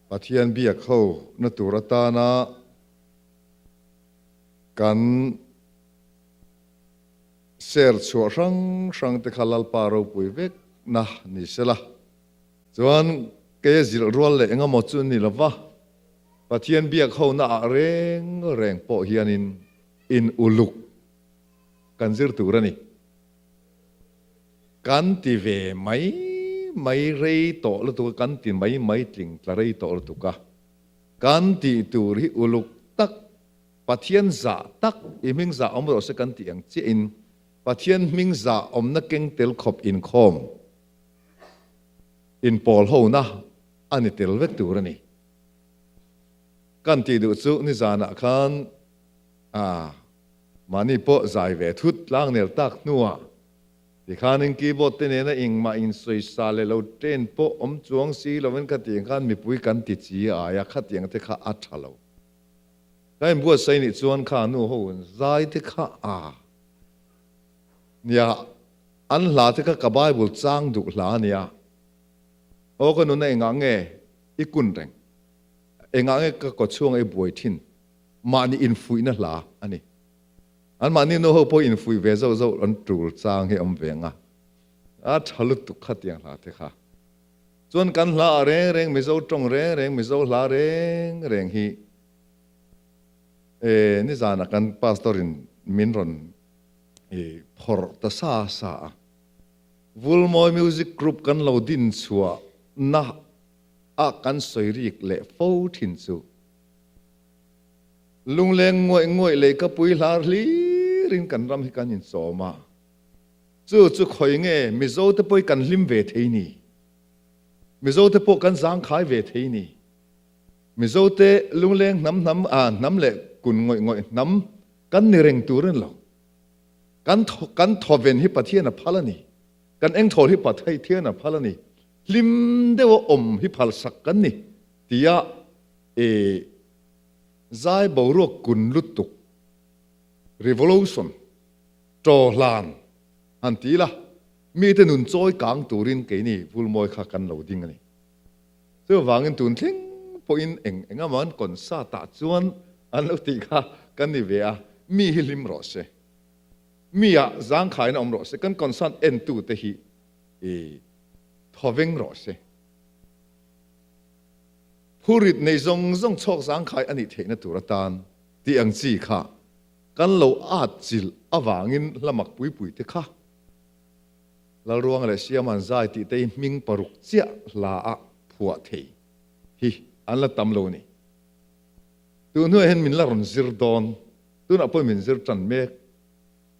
Pathian biak ho na tur atana kan ser chhuah hrang hrang te kha Lalpa ropui vek na ni sela. Chuan kei a zilh rual leh engemaw chu ni lova, Pathian biak ho na ah reng reng pawh hianin in uluk kan zir tur a ni. Kan ti ve mai mai rei tawh lutuk a, kan ti mai mai tling tla rei tawh lutuk a. Kan tih tur hi uluk tak, Pathian zah tak, i hming zah awm rawh se kan tih ang chiahin Pathian hming zah awmna keng tel khawp inkhawm, inpawl hona a ni tel vek tur a ni. Kan tih duh chu nizanah khan a. Mahni pawh zai ve thut tlang nel tak hnuah tikhanin keyboard te nena engmah insawisa leh lo train pawh awm chuang si lovin khatiang khan mipui kan ti chi ai a, khatiang te kha a tha lo. Ka inbuatsaih nih chuan kha nu ho zai te kha a nia, an hla te kha ka Bible chang duh hla a nia. Aw ka nuna engah nge i kun reng? Engah nge ka kawchhunga i buai thin? Mahni infuihna hla a ni. An mahni nu ho pawh infuih ve zauh zauh an tul chang hi awm ve ang a, a tha lutuk kha tiang hla te kha. Chuan kan hla ah reng reng Mizo tawng reng reng Mizo hla reng reng hi e nizanah kan pastor in min rawn e phawrh ta sa sa a. Vulmawi Music Group kan lo din chhuah na a kan sawi rik leh fo thin chu. Lungleng ngawih ngawih lei ka pui hlar hlirin kan ram hi kan insawm a, chu chu khawi nge Mizo te pawh hi kan hlim ve thei ni? Mizo te pawh kan zangkhai ve thei ni? Mizo te lungleng hnam hnam a hnam leh kun ngawih ngawih hnam kan ni reng tur a ni lo. Kan kan thawven hi Pathian a phal a ni. Kan engthawl hi Pathian a phal a ni. Hlim deuha awm hi phalsak kan ni tia E zai boruak kun lutuk, revolution, ṭaw hlan han ti ila, mite nun chawi kang turin keini vulmawi kha kan lo ding a ni. Chuvangin tun thleng pawhin eng eng emaw an concert ah chuan an lo tih kha kan ni ve a, mi hi hlim rawh se, mi ah zangkhaina awm rawh se, kan concert entute hi e thawveng rawh se. Phurit nei zawng zawng chhawk zangkhai a nih theihna tur atan tih ang chi kha kan lo at chilh avangin hlamak puipui te kha Lalruanga leh Siama'n zai tih te hi hming paruk chiah hla ah phuah thei hi an la tam lo a ni. Tun hnuaiah hian min la rawn zir dawn, tunah pawh min zir tan mek.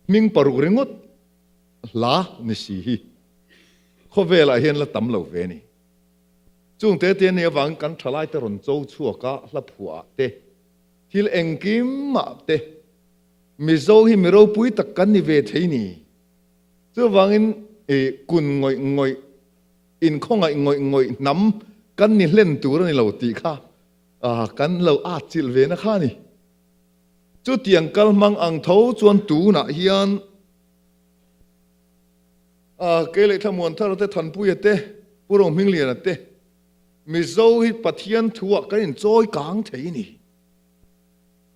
Hming paruk ringawt hla ni si hi khawvelah hian la tam lo ve a ni. Chung te te nih avangin kan thalaite rawn cho chhuak a, hla phuah ah te, thil engkim ah te Mizo hi mi ropui tak kan ni ve thei ni. Chuvangin i kun ngawih ngawih, inkhawngaih ngawih ngawih hnam kan ni hlen tur a ni lo tih kha kan lo at chilh ve na kha a ni. Chutiang kal hmang ang tho chuan tunah hian A, kei leh Thlamuan Thara te, Thanpuia te, Pu Rohmingliana te, Mizo hi Pathian thuah kan inchawi kang thei ni.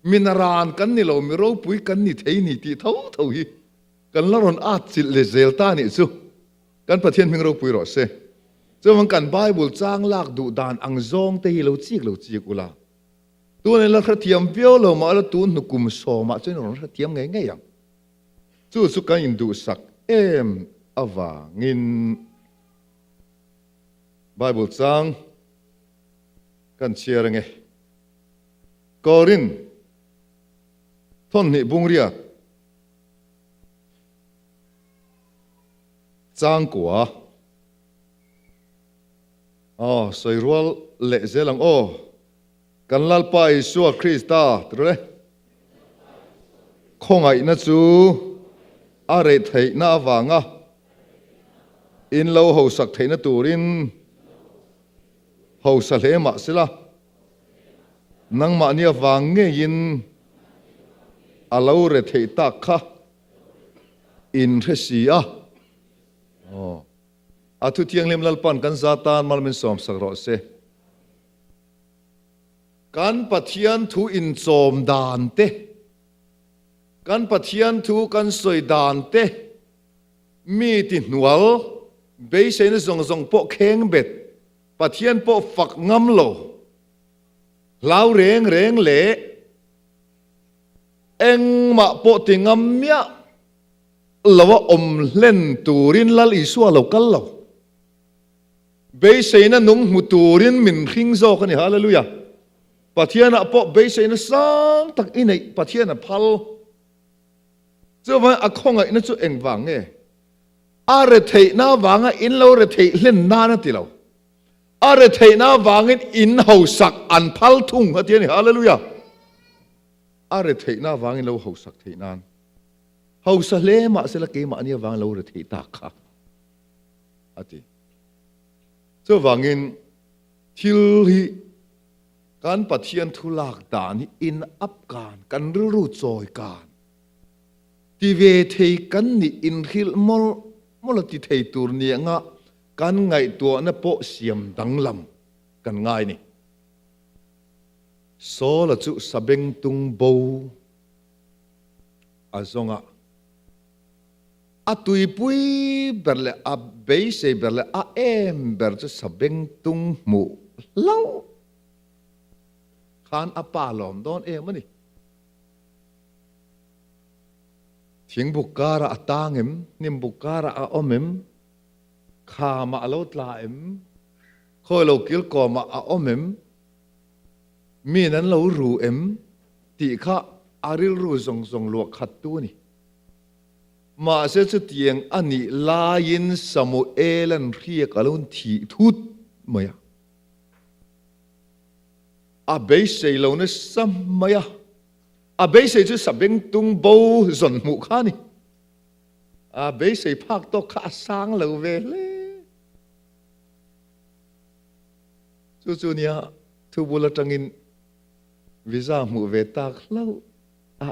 Minaran kan ni lo, mi ropui kan ni thei ni tih tho tho hi kan la rawn at chilh leh zel ta nih chu. Kan Pathian hming ropui rawh se. Chuvang kan Bible chang lak duh dan ang zawng te hi lo chik lo chik ula. Tun in la hrethiam viau lo mah ila tun hnukum sawmah chuan in rawn hrethiam ngei ngei ang. Chu chu kan induhsak em avangin Bible chang kan chhiar ange. Korin thawnhnih bungriat changkua aw sawi rual leh zel ang aw. Kan Lalpa Isua Krista ti rawh le. Khawngaihna chu a reh theihna avanga in lo hausak theihna turin hausa hle mah sela, nangmahni avang ngeiin a lo re theih tak kha in hre si a. Aw, a Thuthianghlim Lalpa'n kan za tan mal min sawmsak rawh se. Kan Pathian thu inchawm dan te, kan Pathian thu kan sawi dan te, mi ti hnual, beiseina zawng zawng pawh kheng bet, Pathian pawh fak ngam lo, hlau reng reng leh engmah pawh ti ngam miah lo a awm hlen turin Lal Isua lo kal lo. Beiseina nung hmu turin min hring zawk a ni. Hallelujah! Pathianah pawh beiseina sang tak i neih Pathian a phal. Chuvangin a khawngaihna chu engvang nge? A retheihna avanga in lo retheih hlen nan a ti lo. A retheihna avangin in hausak an phal thung a ti a ni. Hallelujah! A retheihna avangin lo hausak theih nan. Hausa hle mahsela keimahni avangin lo retheih tak kha a ti. Chuvangin thil hi kan Pathian thu lak dan hi in up kan, kan rilru chawi kan, ti ve thei kan nih inhrilh mawlh mawlh a ti thei tur ni anga kan ngaihtuahna pawh siam danglam kan ngai ni. Saula chu sabengtung bo a zawng a. A tuipui ber leh a beisei ber leh a em ber chu sabengtung hmuh hlauh khan a pa lawm dawn em a ni. Thingbuk karah a tang em? Hnimbuk karah a awm em? Khamah a lo tla em? Khawi lo kilkawmah a awm em? Min an lo ru em? Tih kha a rilru zawng zawng luah khattu a ni. Mahse chutiang a nih laiin Samuela'n hriak a lo thih thut mai a. A beisei lo nasa mai a, a beisei chu sabengtung bo zawn hmuh kha a ni. A beisei phak tawk kha a sang lo ve hle. Chu chu nia thubul atangin visa hmuh ve tak hlauh a.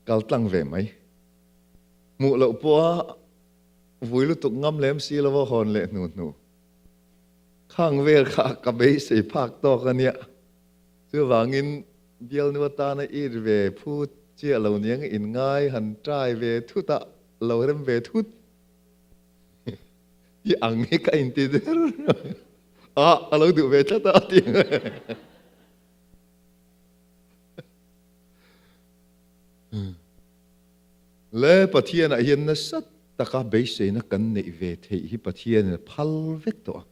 Kal tlang ve mai. Hmuh loh pawha vui lutuk ngam lem si lova hawn leh hnu hnu. Khang vel kha ka beisei phak tawk a nia. Chuvangin bialnu atana it ve phu chiah lo niang in ngai han try ve thut a, lo rem ve thut hi ang hi ka inti der a, a lo duh ve tlat a a ti ang e. Le Pathianah hian nasa taka beiseina kan neih ve theih hi Pathianin a phal vek tawh a.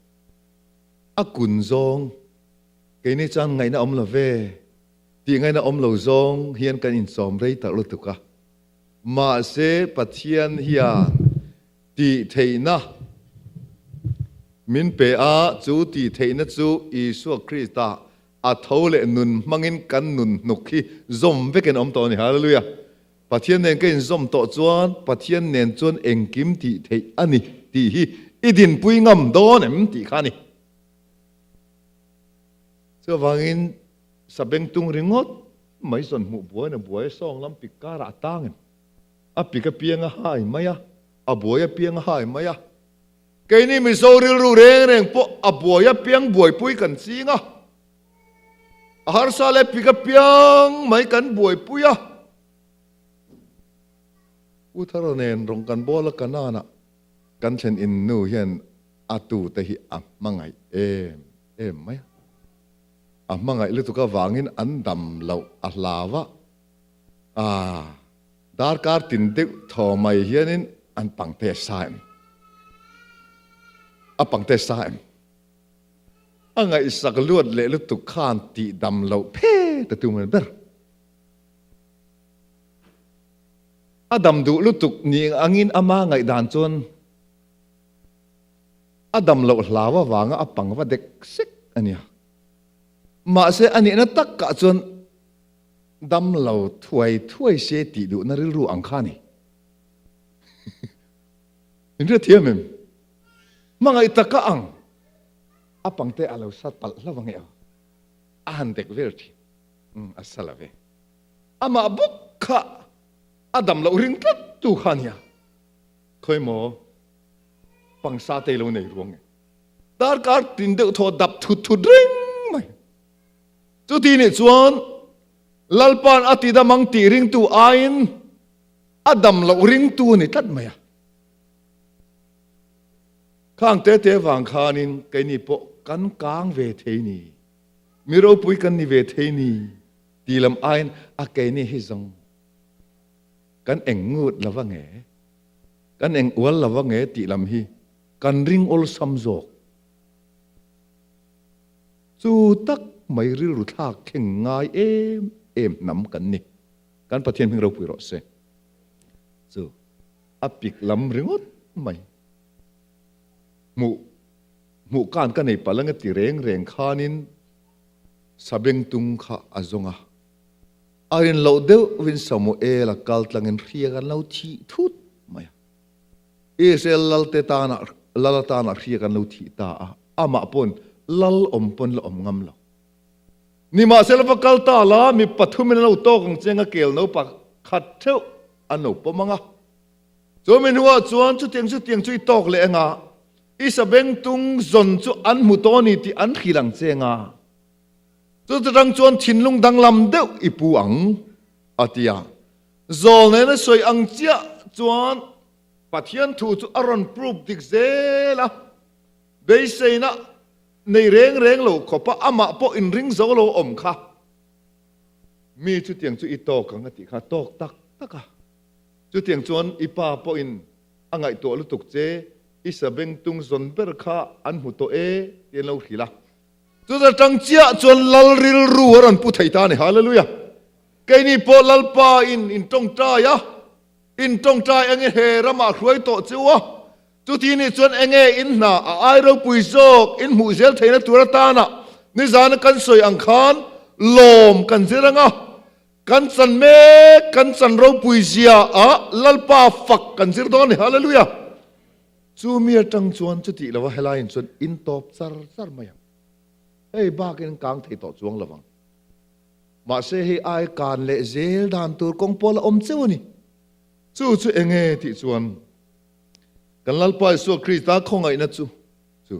A kun zawng, keini chuan ngaihna awm lo ve, tih ngaihna awm lo zawng hian kan insawm rei tak lutuk a. Mahse Pathian hian tih theihna min pe a, chu tih theihna chu Isua Krista A tho leh nun hmangin kan nun hnuk hi zawm vekin a awm tawh a ni. Hallelujah! Pathian nen ka inzawm tawh chuan Pathian nen chuan engkim tih theih a ni tih hi i dinpui ngam dawn em tih kha a ni. Chuvangin sabengtung ringawt mai zawn hmuh buaina buai sawng lam pik karah a tang em? A pik apiang a hai mai a, a buai apiang a hai mai a. Keini Mizo rilru reng reng pawh a buai apiang buaipui kan ching a, a harsa leh pik apiang mai kan buaipui a. U Thara nen rawng kan bawl a Kanaan-ah kan thlen in nu hian a tute hi a hmangaih em em mai a. A hmangaih lutuk avangin an dam loh a hlau a, aa. Darkar tin deuh thaw mai hianin an pangte a sa em? A pangte sa em? A ngaihsak luat leh lutuk khan tih dam loh phe ta tum a ni ber. A dam duh lutuk ni angin ama ngaihdan chuan a dam loh hlau avanga a pang va dek sek a nia. Mahse a nihna takah chuan Dam lo thuai thuai se tih duhna rilru ang kha a ni. In hrethiam em? Hmangaih taka ang a pangte a lo sat palh hlauh ange aw. A han dek vel thin. Umm a sa lo ve. Amah bawk kha a dam loh ring tlat tu kha a nia. Khawi maw pangsa te lo nei ruang e. Darkar tin deuh thaw dap thut thut reng mai. Chuti nih chuan Lalpa'n a tidam ang tih ringtu aiin a dam loh ringtu a ni tlat mai a. Khang tete vang khanin keini pawh kan kang ve thei ni, mi ropui kan ni ve thei ni ti lam aiin a keini hi zawng kan eng ngut lo va nge, kan eng ual lo va nge tih lam hi kan ring awlsam zawk. Chu tak mai rilru thlak thleng ngai em em hnam kan ni. Kan Pathian hming ropui rawh se. Chu a pik lam ringawt mai. Hmuh hmuh kan ka nei palh anga ti reng reng khanin Sabengtung kha a zawng a. A rin loh deuhvin Samuel-a kal tlangin hriak an lo thih thut mai a. Israel lalte tana lal atana hriak an lo thih ta a, amah pawn lal awm pawn la awm ngam lo. Nimahsela va kal ta la, mi pathumin an lo tawk ang che anga kel no pakhat theuh an lo pawm ang a. Chumi hnuah chuan chutiang chutiang chu i tawk leh anga, i sabengtung zawn chu an hmu tawh a ni tih an hrilh ang che anga, chutachang chuan thinlung danglam deuh i pu ang, a ti a. Zawl nena sawi ang chiah chuan Pathian thu chu a rawn prove dik zel a, beiseina nei reng reng lo khawpa amah pawh inring zo lo awm kha mi chutiang chu i tawk ang a tih kha tawk tak tak a. Chutiang chuan i pa pawhin a ngaihtuah lutuk che, i sabengtung zawn ber kha an hmu tawh e tih an lo hrilh a. Chuta tang chiah chuan Lal rilru a rawn pu thei ta a ni. Hallelujah! Keini pawh Lalpa in in tawngtai a, in tawngtai enge he ramah hruai tawh che u a, chuti nih chuan enge in hna a ai ropui zawk in hmuh zel theihna tur atana nizana kan sawi ang khan lawm kan zir ang a, kan chan mek kan chan ropui zia ah Lalpa fak kan zir dawn a ni. Hallelujah! Chu mi atang chuan chutih lova helaiin chuan in tawp char char mai ang. Hei bakin kang thei tawh chuang lovang. Mahse hei ai kan leh zel dan tur kawng pawl a awm cheu a ni. Chu chu eng nge tih chuan kan Lalpa Isua Krista khawngaihna chu chu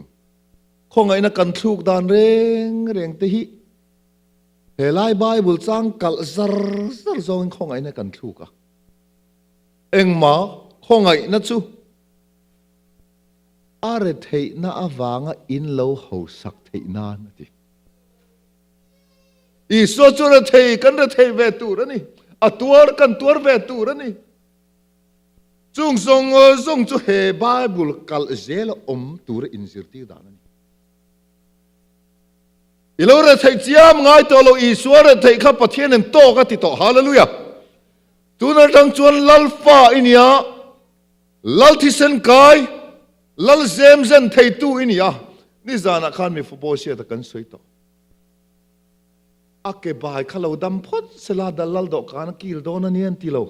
khawngaihna kan thluk dan reng reng te hi helai Bible chang kalh zar zar zawngin khawngaihna kan thluk a. Engmah khawngaihna chu a retheihna avanga in lo hausak theih nan a ti. Isua chu rethei kan rethei ve tur a ni. A tuar kan tuar ve tur a ni. Chung zawng zawng chu he Bible kalh zela awm tura inzirtir dan a ni. I lo retheih chiam ngai tawh lo, Isua retheih kha Pathianin tawk a ti tawh. Hallelujah! Tun atang chuan Lal fa i nia, Lal thisen kai, Lal zem zen theitu i ni a, nizanah khan mi Mephibosheth-a kan sawi tawh. A ke bai kha lo dam phawt sela dal lal dawhkan a kil dawn a ni an ti lo.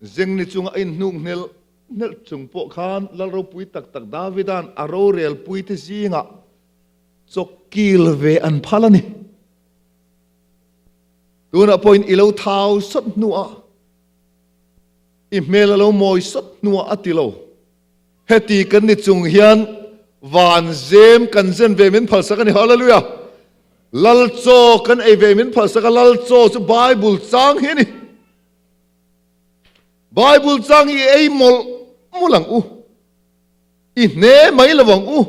Zengni chunga a inhnuk hnelh hnelh chung pawh khan lal ropui tak tak Davida'n a rorelpuite zingah chawk kil ve an phal a ni. Tunah pawhin i lo thau sawt hnuah I hmel a lo mawi sawt hnuah a ti lo. Heti kan ni chung hian van zem kan zen ve min phalsak a ni. Hallelujah! Lal chaw kan ei ve min phalsak a, Lal chaw chu Bible chang hi a ni. Bible chang hi i ei mawlh mawlh ang u. I hne mai lo ang u.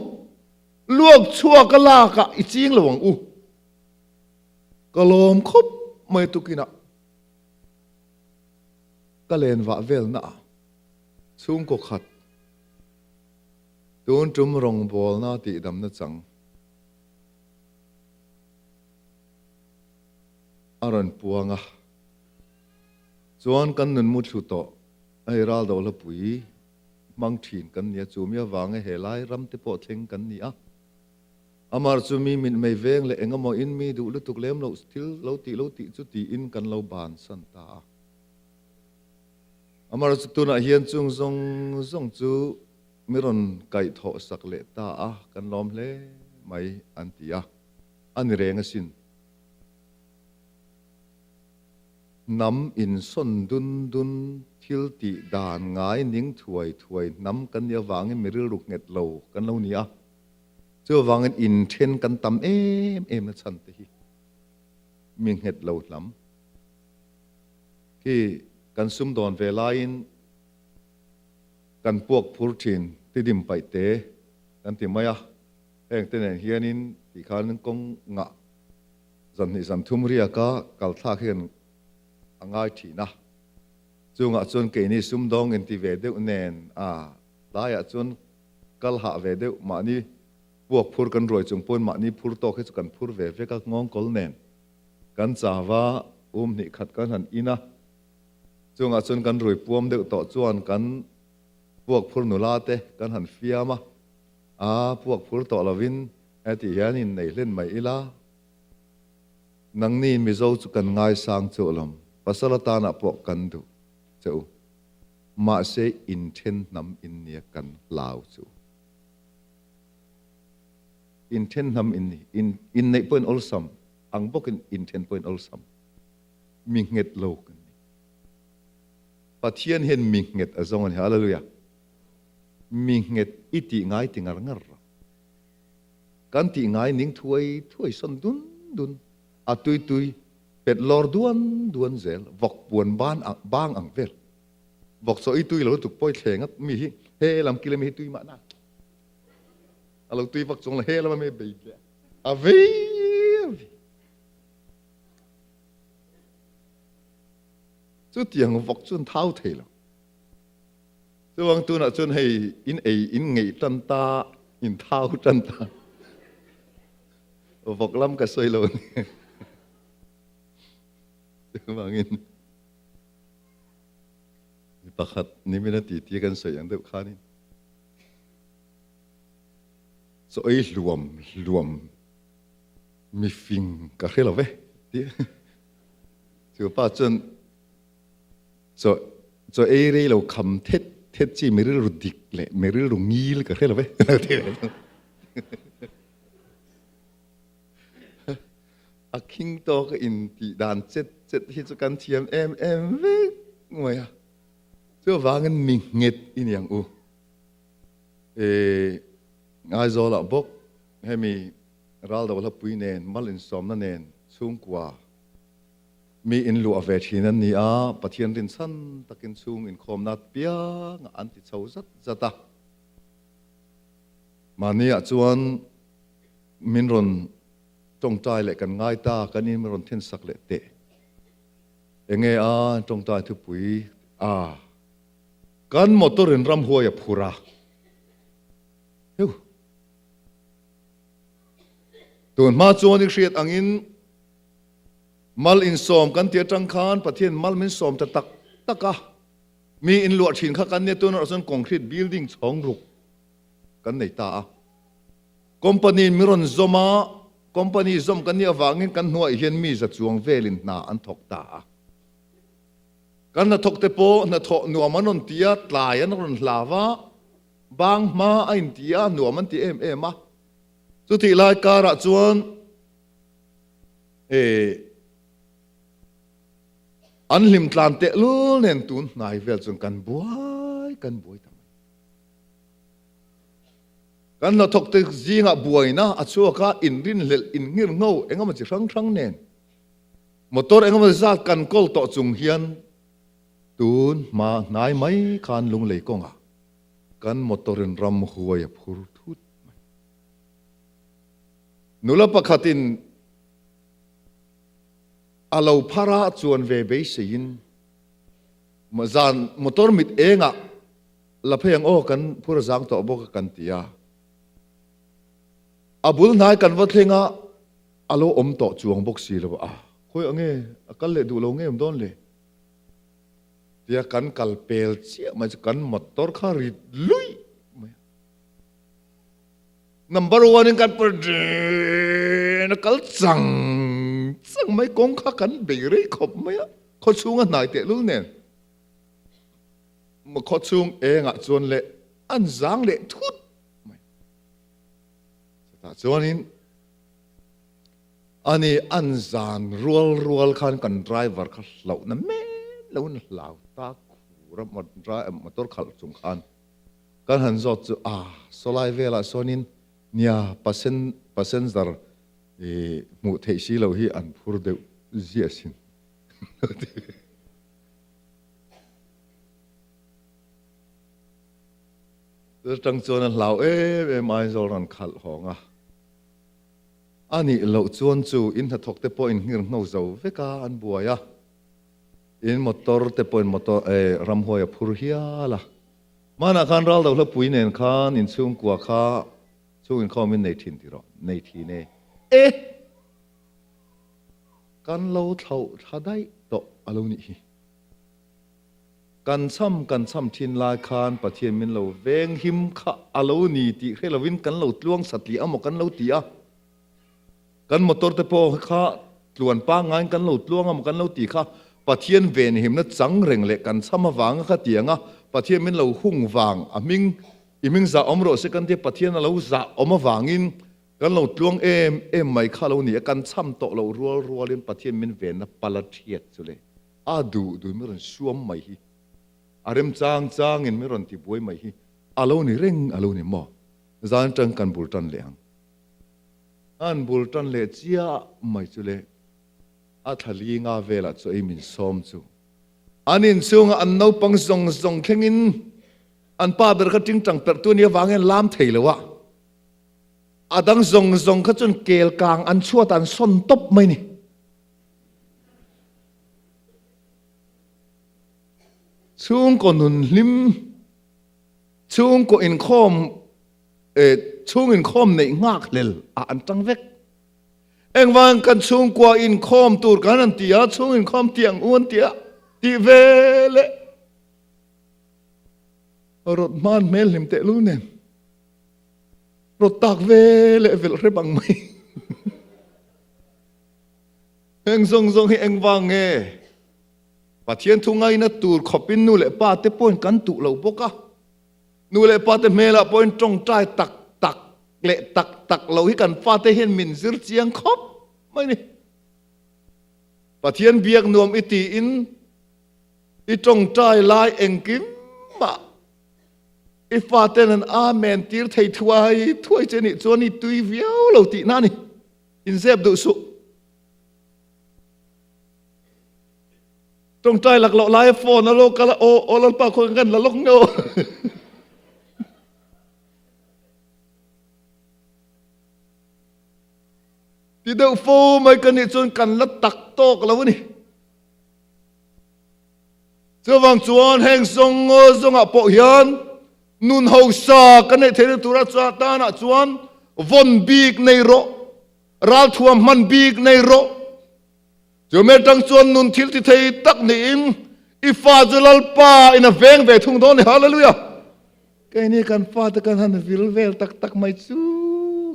Luak chhuak a lakah i ching lo ang u. Ka lawm khawp mai tukinah. Ka len vah velna ah chhungkaw khat tun tum rawngbawlna tihdamna chang a rawn puang a, chuan kan nun muthlu tawh hei ral dohlapui hmang thin kan nia, chu mi avanga helai ram te pawh thleng kan ni a, amar chu mi mitmei veng leh engemaw in mi duh lutuk lem loh thil lo tih lo tih chu tiin kan lo bansan ta a. Amaherawhchu tunah hian chung zawng zawng chu mi rawn kaihthawh sak leh ta a, kan lawm hle mai an ti a, a ni reng asin. Hnam insawn dun dun thil tih dan ngai ning thuai thuai hnam kan nih avangin mi rilru nghet lo kan lo ni a. Chuvangin inthen kan tam em em na chhan te hi mi nghet lo hnam khi kan sumdawn ve laiin kan puak phur thin tidim paih te kan ti mai a, heng te nen hianin ti khan kawng ngah zanhnih zanthum riaka kal thlak hian a ngai thin a, chungah chuan keini sumdawng inti ve deuh nen a tlaiah chuan kal hah ve deuh mahni puak phur kan ruai chung pawn mahni phur tawk hi chu kan phur ve vek a nghawngkawl nen kan chava um hnih khat kan han in a, chungah chuan kan rui puam deuh tawh chuan kan puak phur nula te kan han fiam a, a puak phur tawh lovin heti hian innei hlen mai ila. Nangni Mizo chu kan ngaisang chu alawm, pasal atana pawh kan duh che u. Mahse inthen hnam in nia kan hlau chu. Inthen hnam in ni, in inneih pawhin awlsam ang bawkin inthen pawhin awlsam. Mi nghet lo kan ni. Pathian hian mi nghet a zawng a ni. Hallelujah. Mi nghet i tih ngai ti ngar ngar rawh. Kan tih ngai ning thuai thuai sawn dun dun, a tui tui pet lawr duan duan zel, vawk puan ban ang bang ang vel. Vawk chaw i tui lo lutuk pawi thleng a mi hi he lam kil ami hi tui mahna a lo tui vak chuang lo he lam ami bei leh a vei a vei. Chutiang vawk chu an thau thei lo. Chuvang tunah chuan hei in ei in ngeih tan ta, in thau tan ta. Vawk lam ka sawi lo ni. Chuvangin mi pakhat nimin a titi kan sawi ang deuh khanin chaw ei hluam hluam mi fing ka hre lo ve ti. Chu pa chuan Chaw chaw ei rei lo kham thet thet chi mi rilru dik leh mi rilru ngil ka hre lo ve. A khing tawk a in tih dan chet chet hi chu kan thiam em em vek mai a. Chuvangin mi nghet i ni ang u. E Aizawlah bawk hemi Raldo hlapui nen mal insawmna nen chhungkua Mi in luah ve thin an ni a, Pathian rinchhan takin chhung inkhawmna piangah an ti chho zat zat a. Mahniah chuan min rawn tawngtai leh kan ngai ta, kan in min rawn thensak leh teh. Enge a tawngtai thupui a, kan motor in ramhuai a phur a. Heu! Tun hma chuan i hriat angin Mal insawm kan tih atang khan Pathian mal min sawm ta tak tak a, mi inluah thin kha kan nia tunah chuan concrete building chhawng ruk kan nei ta a. Company in min rawn zawm a, company zawm kan nih avangin kan hnuaiah hian mi za chuang velin hna an thawk ta a. Kan hnathawk te pawh hnathawh nuam an rawn ti a, tlai an rawn hlau a, bang hma a inti a, nuam an ti em em a. Chutih lai karah chuan An hlim tlan tehlul nen tun hnai vel chuan kan buai kan buai ta mai. Kan hnathawk te zingah buaina a chhuak a, inrinhlelh, innghirngho engemaw chi hrang hrang nen motor engemaw zat kan kawl tawh chung hian tun hma hnai mai khan lunglei kawngah kan motor in ramhuai a phur thut mai. Nula pakhatin a lo phar a chuan ve beiseiin zan motor mit engah la phei ang aw kan phur a zang tawh bawk a kan ti a. A bul hnai kan va thleng a, a lo awm tawh chuang bawk si lo a, khawi ang nge a kal leh duh lo nge awm dawn le? Tia kan kal pel chiah mai chu kan motor kha rit luih mai a. Number one in kan pawr den a kal chang chang mai kawng kha kan bei rei khawp mai a khaw chhung a hnai teh lul nen khaw chhung engah chuan leh an zang leh thut mai chutah chuanin ani an zan rual rual khan kan driver kha hlauhna men lo in hlau ta khur a motor khalh chung khan Kan han zawt chu a, sawlai velah sawnin Nia, passen, passenger i hmuh theih si loh hi an phur deuh ziah sin. Chutang chuan a hlau em em Aizawl rawn khalh hawng a. A nih loh chuan chu in hnathawk te pawh in nghir ngho zo vek a, an buai a. In motor te pawhin motor eh ramhuai a phur hial a. Hmanah khan Raldo hlapui nen khan inchhungkua kha chhung inkhawm in nei thin ti rawh, nei thin e. E! Kan lo thlauh thla daih tawh a lo nih hi. Kan cham kan cham thin lai khan Pathian min lo veng him kha a lo ni tih hre lovin kan lo tluang satliah a maw kan lo ti a. Kan motor te pawh kha tluan pangngaiin kan lo tluang a maw kan lo ti kha Pathian venhimna chang reng leh kan cham avanga kha tiang a Pathian min lo hung vang a hming i hming zah awm rawh se kan tia Pathian a lo zah awm avangin kan lo tluang em em mai kha lo ni a kan cham tawh loh rual rualin Pathian min venna pala thiat chu le a duh duh min rawn suam mai hi a remchang changin min rawn tibuai mai hi a lo ni reng a lo ni maw zan atang kan bul tan leh ang. An bul tan leh chiah mai chu le a thla li nga velah chu ei min sawm chu. An inchhunga an naupang zawng zawng thlengin an pa ber kha tingtang perh tu ania vangin an lam thei lo a. A dang zawng zawng kha chuan kel kang an chhuat an sawn tawp mai ni. Chhungkaw nun hlim, chhungkaw inkhawm Chhung inkhawm neih nghak hlel ah an tang vek. Engvang kan chhungkua inkhawm tur kan an ti a, chhung inkhawm ti ang u an ti a, tih ve leh rawt hman hmel hlim teh lul nen rawt tak ve leh velh hrep ang mai. Heng zawng zawng hi engvang nge Pathian thu ngaina tur khawpin nu leh pa te pawhin kan tuh lo bawk a. Nu leh pate hmelah pawhin tawngtai tak tak leh tak tak lo hi kan fate hian min zir chiang khawp mai ni. Pathian biak nuam i tiin i tawngtai lai engkim mah i faten an amen tir thei thuai thuai che nih chuan i tui viau lo tihna a ni. Inzep duh suh. Tawngtai lak loh laia phone a lo kal a, aw aw Lalpa khaw kan la lawk nge aw. Ti deuh fo mai ka nih chuan kan la tak tawk lo a ni. Chuvang chuan heng zawng zawngah pawh hian nun hausa kan neih theihna tura tanah chuan vawn bik nei rawh, ralthuam hman bik nei rawh. Chumi atang chuan nun thil ti thei tak niin i fa chu Lalpa in a veng ve thung dawn a ni. Hallelujah! Keini kan fate kan han vil vel tak tak mai chu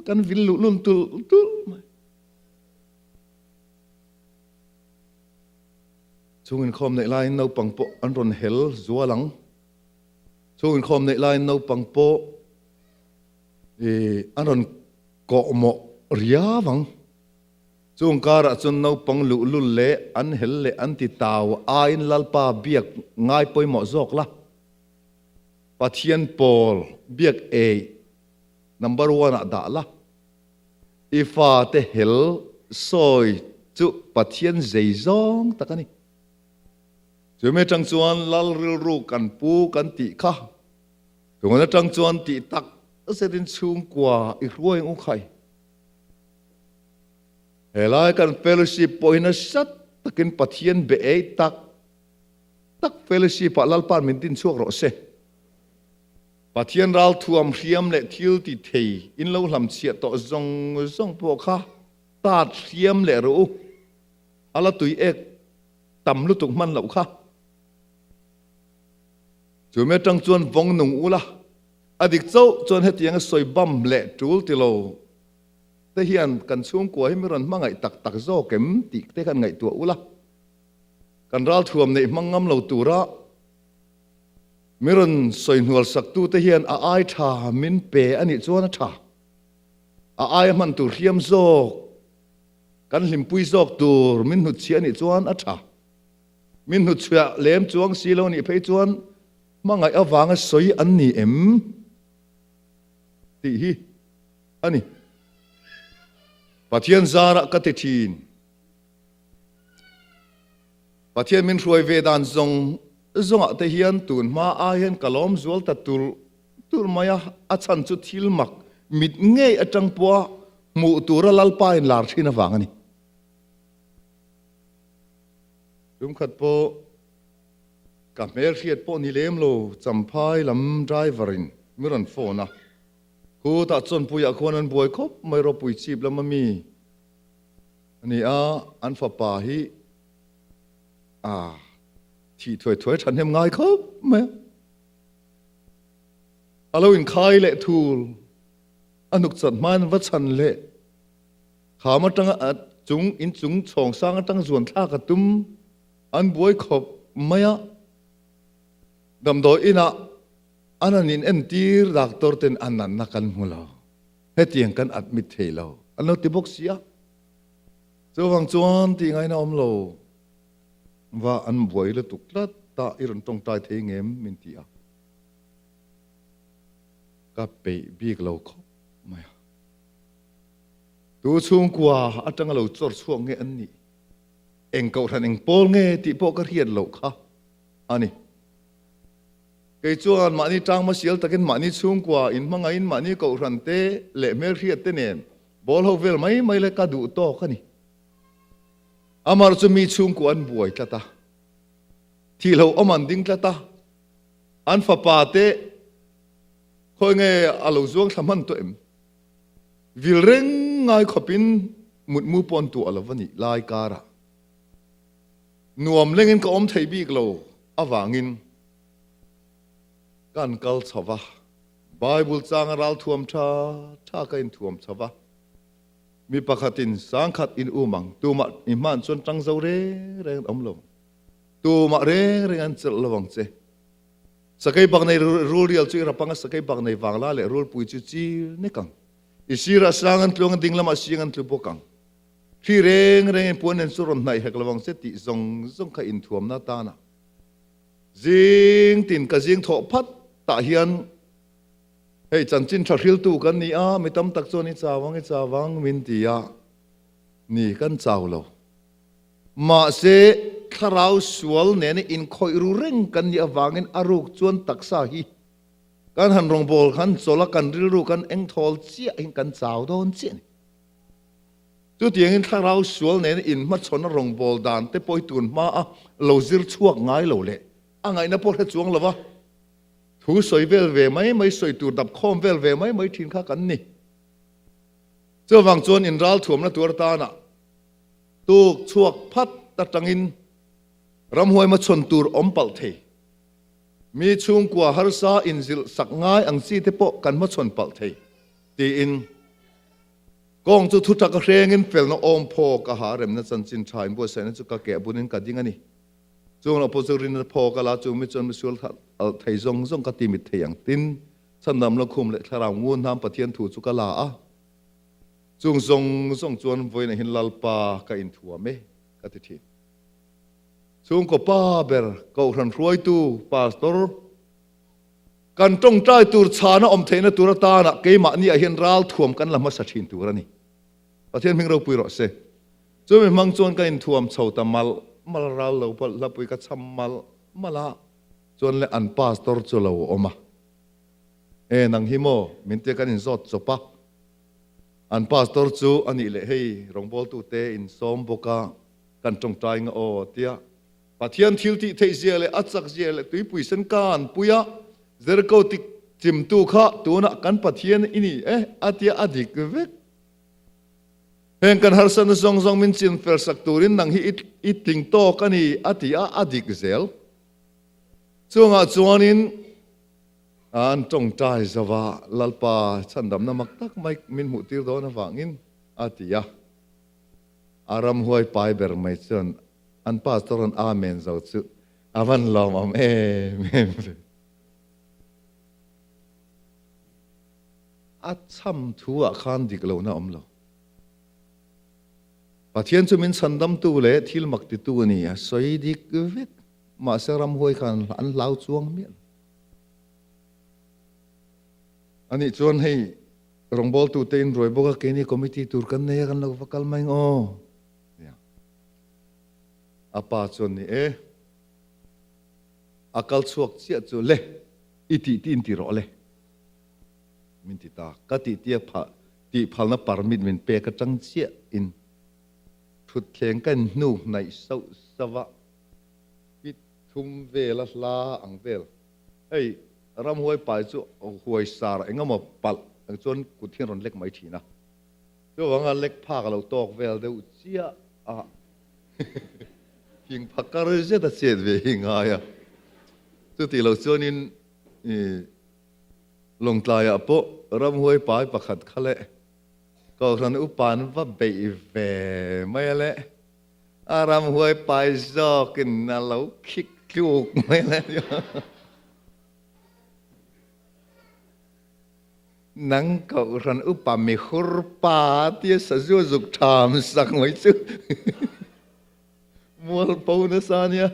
kan vil luh lun tulh tulh mai. Chung inkhawm neih laiin naupang pawh an rawn hel zual ang. Chung inkhawm neih laiin naupang pawh an rawn kawhmawh riau ang. Chung karah chuan naupang luhlul leh an hel leh an ti tau aiin Lalpa biak ngai pawimawh zawk la. Pathian pawl biak ei number one ah dah la. I fate hel sawi chu Pathian zei zawng tak a ni. Chumi atang chuan Lal rilru kan pu kan tih kha tun atang chuan tih tak zetin chhungkua i hruai ang u khai. Helai kan fellowship pawhin nasa takin Pathian be ei tak tak fellowship ah Lalpa'n min din chhuak rawh se. Pathian ralthuam hriam leh thil ti thei in lo hlam chhiah tawh zawng zawng pawh kha tat hriam leh rawh u. A la tui ek tam lutuk hman loh kha. Chumi atang chuan vawng nung ula, a dik chauh chuan hetianga sawi bam leh tul ti lo te hian kan chhungkua hi mi rawn hmangaih tak tak zawk em tih te khan ngaihtuah ula, kan ralthuam neih hmang ngam lo tura mi rawn sawi hnual sak tu te hian a ai tha min pe a nih chuan a tha, a aia hman tur hliam zawk, kan hlimpui zawk tur min hnutchhiah a nih chuan a tha, min hnutchhiah lem chuang si lo nih phei chuan hmangaih avanga sawi an ni em tih hi. a ni. Pathian zarah ka ti thin. Pathian min hruai ve dan zawng zawngah te hian tun hma ai hian ka lawm zual ta tulh tulh mai a, a chhan chu thil mak mit ngei atang pawha hmuh tura Lalpa in lar thin avang a ni. Tumkhat pawh ka hmelhriat pawh ni lem lo Champhai lam driver in mi rawn phone a, khutah Chawnpuiah khuan an buai khawp mai ropui chip lam a mi a ni a, an fapa hi a thih thuai thuai thahnem ngai khawp mai a, a lo inkhai leh thul a hnuk chat hmain va chhan leh Kham atanga a chung inchung chhawng sang atang zuan thlak a tum an buai khawp mai a, damdawi inah an han in entir doctor ten a natna kan hmu lo, hetiang kan admit thei lo an lo ti bawk si a, chuvang chuan tih ngaihna awm lo va an buai lutuk tlat ta i rawn tawngtai thei ngem min ti a, ka peih bik lo khawp mai a. Tu chhungkua atanga lo chawr chhuak nge an nih? Eng kohhran eng pawl nge tih pawh ka hriat loh kha a ni. Kei chuan mahni tang hmasial takin mahni chhungkua inhmangaihin mahni kohhran te leh hmelhriat te nen bawl ho vel mai mai leh ka duh tawk a ni. Amar chu mi chhungkua an buai tlat a, thihloh awm an ding tlat a, an fapa te khawi nge a lo zuang thla hman tawh em? Vil reng ngai khawpin mutmu pawn tuah lo va nih lai karah nuam lengin ka awm thei bik lo avangin kan kal chho va, Bible changa ral thuam tha tha ka inthuam chho va, mi pakhatin sangkhat in um ang, tumah i hman chuan tang zo reng reng an awm lo, tumah reng reng an chelh lo ang che. Sakei bak nei rul rial chu i rap anga sakei bak nei vangla leh rulpui chu chil nek ang. I sirah sang an tlu anga ding lamah siang an tlu bawk ang. Thli reng rengin puan nen chu rawn hnaih hek lo ang che tih zawng zawng kha inthuamna atana zing tin ka zing thawh phat tah hian hei chanchin tha hriltu kan ni a, mi tam tak chuan i chau ang i chau ang min ti a, ni kan chau lo. Mahse, thlarau sual nena inkhawih ru reng kan nih avangin a ruk chuan taksa hi kan han rawngbâwl khan chawlh a, kan rilru kan engthawl chiahin kan chau dawn chiah a ni. Chutiangin thlarau sual nena inhmachhawn a rawngbâwl dan te pawh hi tun hmaa lo zir chhuak ngai lo leh a ngaihna pawh hre chuang lova thu sawi vel ve mai mai, sawi tur dap khawm vel ve mai mai thin kha kan ni. Chuvang chuan inralthuamna tur atana Tuk chhuak phat atangin ramhuai hmachhawn tur awm palh thei. Mi chhungkua harsa inzilh sak ngai ang chi te pawh kan hmachhawn palh thei, tiin kawng chu thu taka hrengin felna awm phawk a ha remna chanchin tha inbuatsaihna chu ka keh bunin ka ding a ni. Chung lo pawh chu rinna phawk a la chu mi chuan misual alh thei zawng zawng ka timit thei ang tin chhandam lukhum leh thlarau ngun hnam Pathian thu chu ka la a. Chung zawng zawng chuan vawiinah hian Lalpa ka inthuam e, ka ti thin. Chhungkaw pa ber, Kohhran hruaitu, Pastor, kan tawngtai tur chhana awm theihna tur atana keimahniah hian ralthuam kan la hmasa thin tur a ni. Pathian hming ropui rawh se. Chumi hmang chuan ka inthuam chho ta malh malh a, ral lo palh hlapui ka cham malh malh a, chuan le an Pastor chu lo awm a. E nang hi maw? Min tia kan inzawt chawp a. An pastor chu a nih leh hei rawngbawltute in sawm bawk a, kan tawngtai nga aw tia Pathian thil tih theih zia leh a chak zia leh tuipui sen ka an pui a, Jericho tik chimtu kha tunah kan Pathian i ni e a tia a dik vek. Heng kan harsatna zawng zawng min chin fel sak turin nang hi i tling tawk a ni a ti a, a dik zel. Chungah chuanin. An tawngtai zo a, Lalpa chhandamna mak tak mai min hmuhtir dawn avangin a ti a. A ramhuai pai ber mai chuan an pastor an Amen zo chu a van lawmawm em em ve. A chham thu ah khan dik lohna a awm lo. Pathian chu min chhandamtu leh thil mak titu a ni a, sawi dik vek. Mahse ramhuai khan an hlau chuang miah lo. Anih chuan hei Rawngbawltute in ruai bawk a, keini committee tur kan nei a, kan lo va kal mai ang aw. Nia. A pa chuan ni e, a kal chhuak chiah chu le, i tih tih in ti rawh le. Min ti ta. Ka tih tia pha, tih phalna permit min pek atang chiah in thutthleng ka in hnu hnaih sauh sauh a, pit thum vel a hla ang vel. Hei, ramhuai pai chu huai sar eng emaw palh ang chuan kut hian rawn lek mai thin a. Chuvanga lek phak a lo tawk vel deuh chiah a, thing phakar zet a chet ve hi ngai a. Chutih loh chuanin Lawngtlaiah pawh ramhuai pai pakhat kha leh Kohhran upa an va beih ve mai a le. A ramhuai pai zawkin a lo khik tluk mai a le. Nang Kohhran upa mi hur pa tia sazu zuk tham sak mai chu Mualpo nasa nia,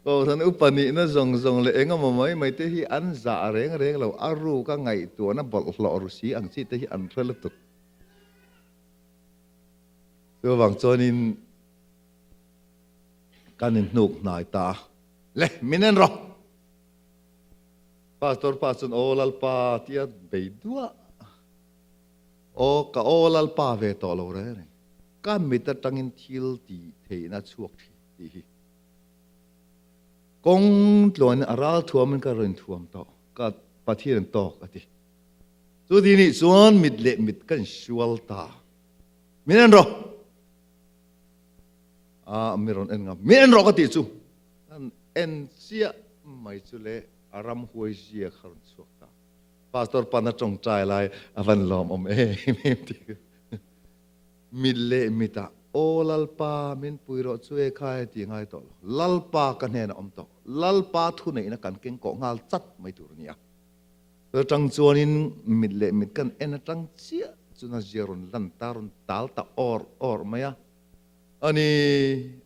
Kohhran upa nihna zawng zawng leh eng emaw mai mai te hi an zah reng reng lo, a ruk a ngaihtuahna bawlhhlawh ru si ang chi te hi an hre lutuk. Chuvang chuanin kan inhnuk hnai ta a, Le, min en rawh! Pastor pa chuan aw Lalpa tia bei duah. Aw, ka aw Lalpa ve tawh lo reng reng. Ka mit atangin thil tih theihna chhuak thin tih hi. Kawng tluanin a ral thuamin ka rawn thuam tawh, ka Pathian tawk a ti. Chu ti nih chuan mit leh mit ka insual ta. Min en rawh! A mi rawn en ngam. Min en rawh ka tih chu. Kan en chiah mai chu le a ramhuai zia kha rawn chhuak ta. Pastor pana tawngtai lai a van lawm awm em em ti. Mit leh mitah, Aw Lalpa, min pui rawh chu e kha e ti ngai tawh lo. Lalpa ka hnenah awm tawh. Lalpa thuneihna kan keng kawh nghal chat mai tur a ni a. Atang chuanin mit leh mit kan en atang chiah chuna zia rawn lan ta, rawn tal ta awr awr mai a. A ni,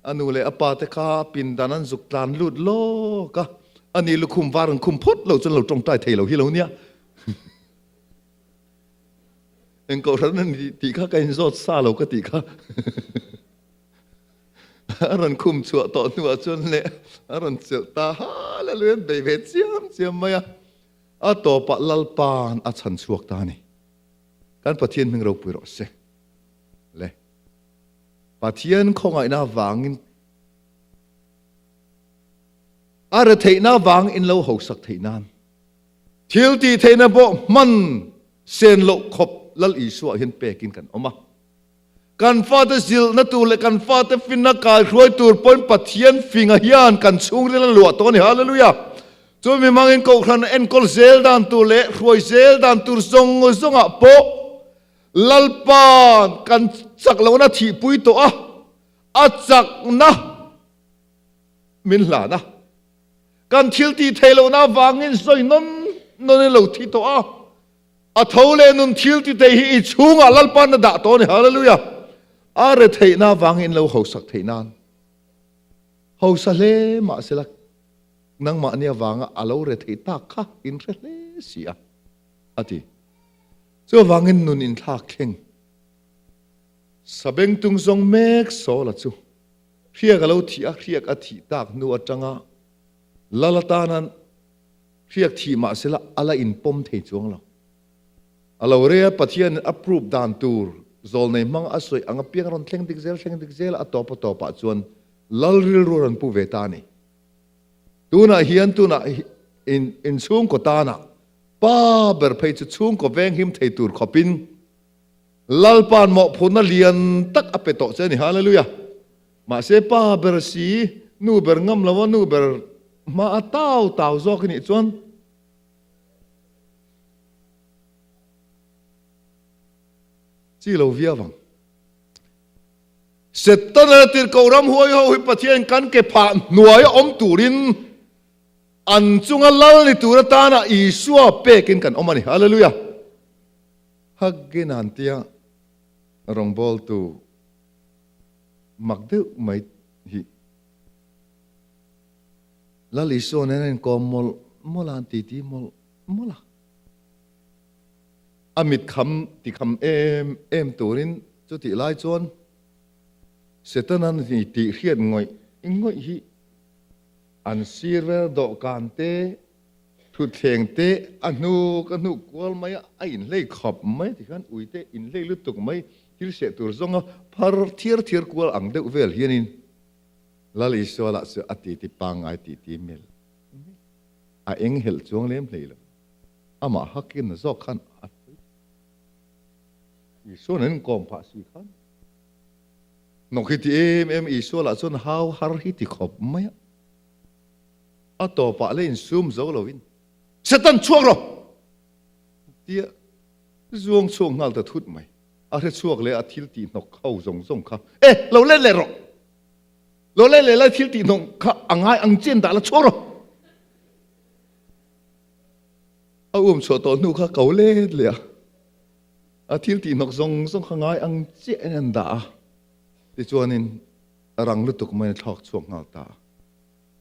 a nu leh a pa te kha pindan an zuk tlan lut lawk a, a ni lukhum var an khum phawt lo chuan lo tawngtai thei lo hi lo nia. Eng kohhran a ni tih kha ka inzawt sa lo ka tih kha. A rawn khum chhuah tawh hnuah chuan leh a rawn chelh ta hal a lui an bei ve chiam chiam mai a. A tawpah Lalpa'n a chhan chhuak ta a ni. Kan Pathian hming ropui rawh se. Le. Pathian khawngaihna avangin a retheihna avang in lo hausak theih nan. Thil tih theihna pawh hman sen loh khawp Lal Isua hian pekin kan awm a. Kan fate zilhna tur leh kan fate finna kaihruai tur pawhin Pathian finga hian kan chhungril a luah tawh a ni. Hallelujah! Chu mi hmangin Kohhran enkawl zel dan tur leh hruai zel dan tur zawng zawngah pawh Lalpa'n kan chak lohna thihpui tawh a, a chakna min hlan a. Kan thil tih theih lohna avangin sawi nawn nawn in lo thi tawh a, a tho leh nun thil ti thei hi i chhungah Lalpa'n a dah tawh a ni. Hallelujah! A retheihna avangin in lo hausak theih nan hausa hle mahsela nangmahni avanga a lo retheih tak kha in hre hle si a, a ti. Chuvangin nun inthlak thleng sabengtung zawng mek Saula chu Hriak a lo thih a, hriak a thih tak hnu atanga lal atana hriak thih mah sela a la inpawm thei chuang lo. A lo rei a, Pathianin a prove dan tur zawlnei hmang a sawi ang apiang a rawn thleng dik zel, thleng dik zel a, a tawp a tawpah chuan lal rilru a rawn pu ve ta a ni. Tunah hian tunah in inchhungkaw tanah pa ber phei chu chhungkaw venghim thei tur khawpin Lalpa'n mawhphurhna lian tak a pe tawh che a ni. Hallelujah! Mahse pa ber si, nu ber ngam lo a, nu ber hma a tau tau zawk i nih chuan chi lo viau ang. Setana tirhkoh ram huai ho hi Pathian kan ke phah hnuai a awm turin an chunga lal ni tur atana Isua pekin kan awm a ni. Hallelujah! Hagin an tia rawngbawltu mak deuh mai hi Lal Isua nen a inkawm mawlh mawlh a, an titi mawlh mawlh a. A mit kham ti kham em em turin chutih lai chuan Setana ni tih hriat ngawih ngawih hi an sir vel dawhkan te, thutthleng te a hnuk a hnuk kual mai a, a inhlei khawp mai tikhan uite inhlei lutuk mai thil seh tur zawnga phar thiar thiar kual ang deuh vel hianin Lal Isua lah chu a titi pangngai titi mel a eng helh chuang lem hlei lo. Amah hakin zawk khan a sawi. Isua'n an inkawm phah si khan hnawk hi ti em em Isua lah chuan hau har hi ti khawp mai a. A tawpah leh insum zo loin Satan chhuak rawh! tia zuang chhuak nghal ta thut mai. A hre chhuak leh a thil tih hnawk ho zawng zawng kha e lo let leh rawh! Lo let leh lai thil tih hnawk kha a ngai ang chian dah la chhuak rawh! A um chhuah tawh hnu kha ko let leh a, a thil tih hnawk zawng zawng kha ngai ang chiahin an dah a, tichuanin a rang lutuk maiin a thlawk chhuak nghal ta a.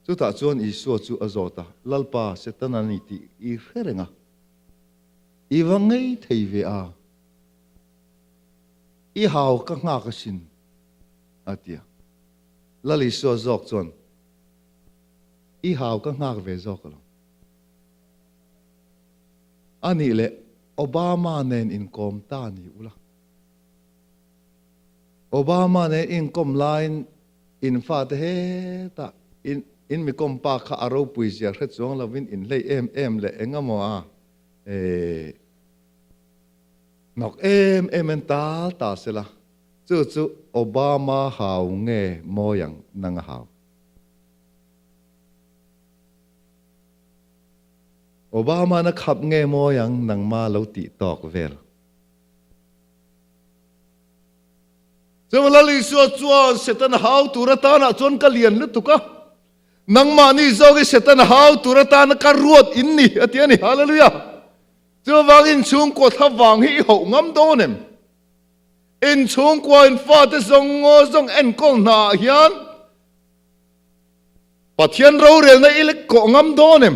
Chutah chuan Isua chu a zawt a, Lalpa, Setana ni tih i hre reng a, i va ngei thei ve a, i hau ka nghak asin, a ti a. Lal Isua zawk chuan, I hau ka nghak ve zawk alawm. A nih leh Obama nen inkawm ta ni ula. Obama nen inkawm laiin in fate hetah in in mi kawm pa kha a ropui zia hre chuang lovin in hlei em em leh eng emaw a eh hnawk em em en tal ta sela chu chu Obama hau nge mawi ang nang a hau. Obama na khap nge mawi ang nangma lo tih tawk vel. Chuan Lal Isua chuan Setana hau tur atanah chuan ka lian lutuk a, nangmahni zawk hi Setana hau tur atana ka ruat in ni a ti a ni. Hallelujah! Chuvangin chhungkua thlavang hi i hauh ngam dawn em? In chhungkua in fate zawng zawng enkawl hnaah hian Pathian rorelna i lek kawh ngam dawn em?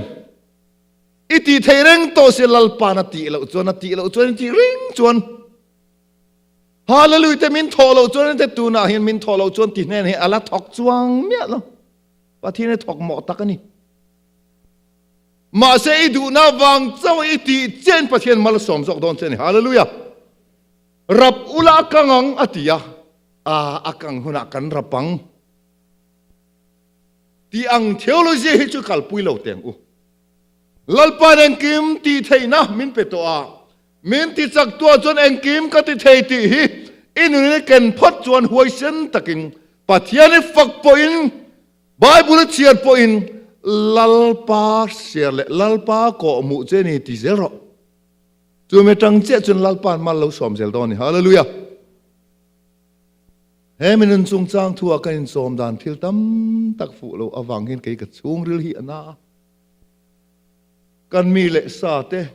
I tih theih reng tawh si Lalpa'n a tih loh chuan a tih loh chuan i tih reng chuan Hallelujah te min thawh loh chuan te tunah hian min thawh loh chuan ti hnen hi a la thawk chuang miah lo. Pathian hi thawk mawh tak a ni. Mahse i duhna vang chauh i tih chiahin Pathian mal a sawm zawk dawn che a ni. Hallelujah. Rap ula a kang ang a ti a, a a kang hunah kan rap ang. Tih ang theology hi chu kalpui lo teng u. Lalpa'n engkim tih theihna min pe tawh a, min ti chak tuah chuan engkim ka ti thei tih hi i nunin i ken phawt chuan huaisen takin Pathian i fak pawhin, Bible i chhiar pawhin Lalpa hriar leh Lalpa kawhhmuh che ni ti zel rawh. Chumi atang chiah chuan Lalpa'n mal lo sawm zel dawn a ni. Hallelujah! He minun chungchang thu ah kan insawm dan thil tam tak fuh loh avang hian kei ka chhungril hi a na a. Kan mi leh sa te,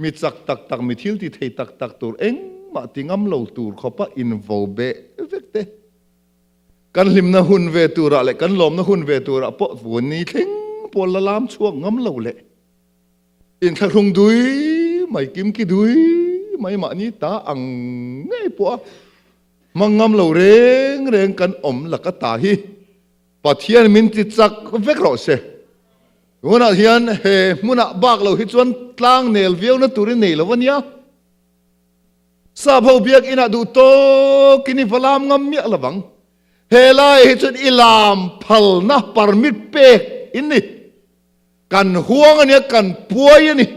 mi chak tak tak, mi thil ti thei tak tak tur engmah ti ngam lo tur khawpa invo beh vek te, kan hlimna hun ve turah leh kan lawmna hun ve turah pawh vun ni thleng pawl la lam chhuak ngam lo leh Inthlahrung dui mai kimki dui mai mahni ta ang ngei pawh a hmang ngam lo reng reng kan awm laka ta hi Pathian min ti chak vek rawh se. Tunah hian he hmunah bak lo hi chuan tlang nel viau na turin nei lo a nia. Sap ho biakinah duh tawkin i va lam ngam miah lovang. He lai hi chuan i lam phalna permit pek in ni. Kan huang a nia, kan puai a ni.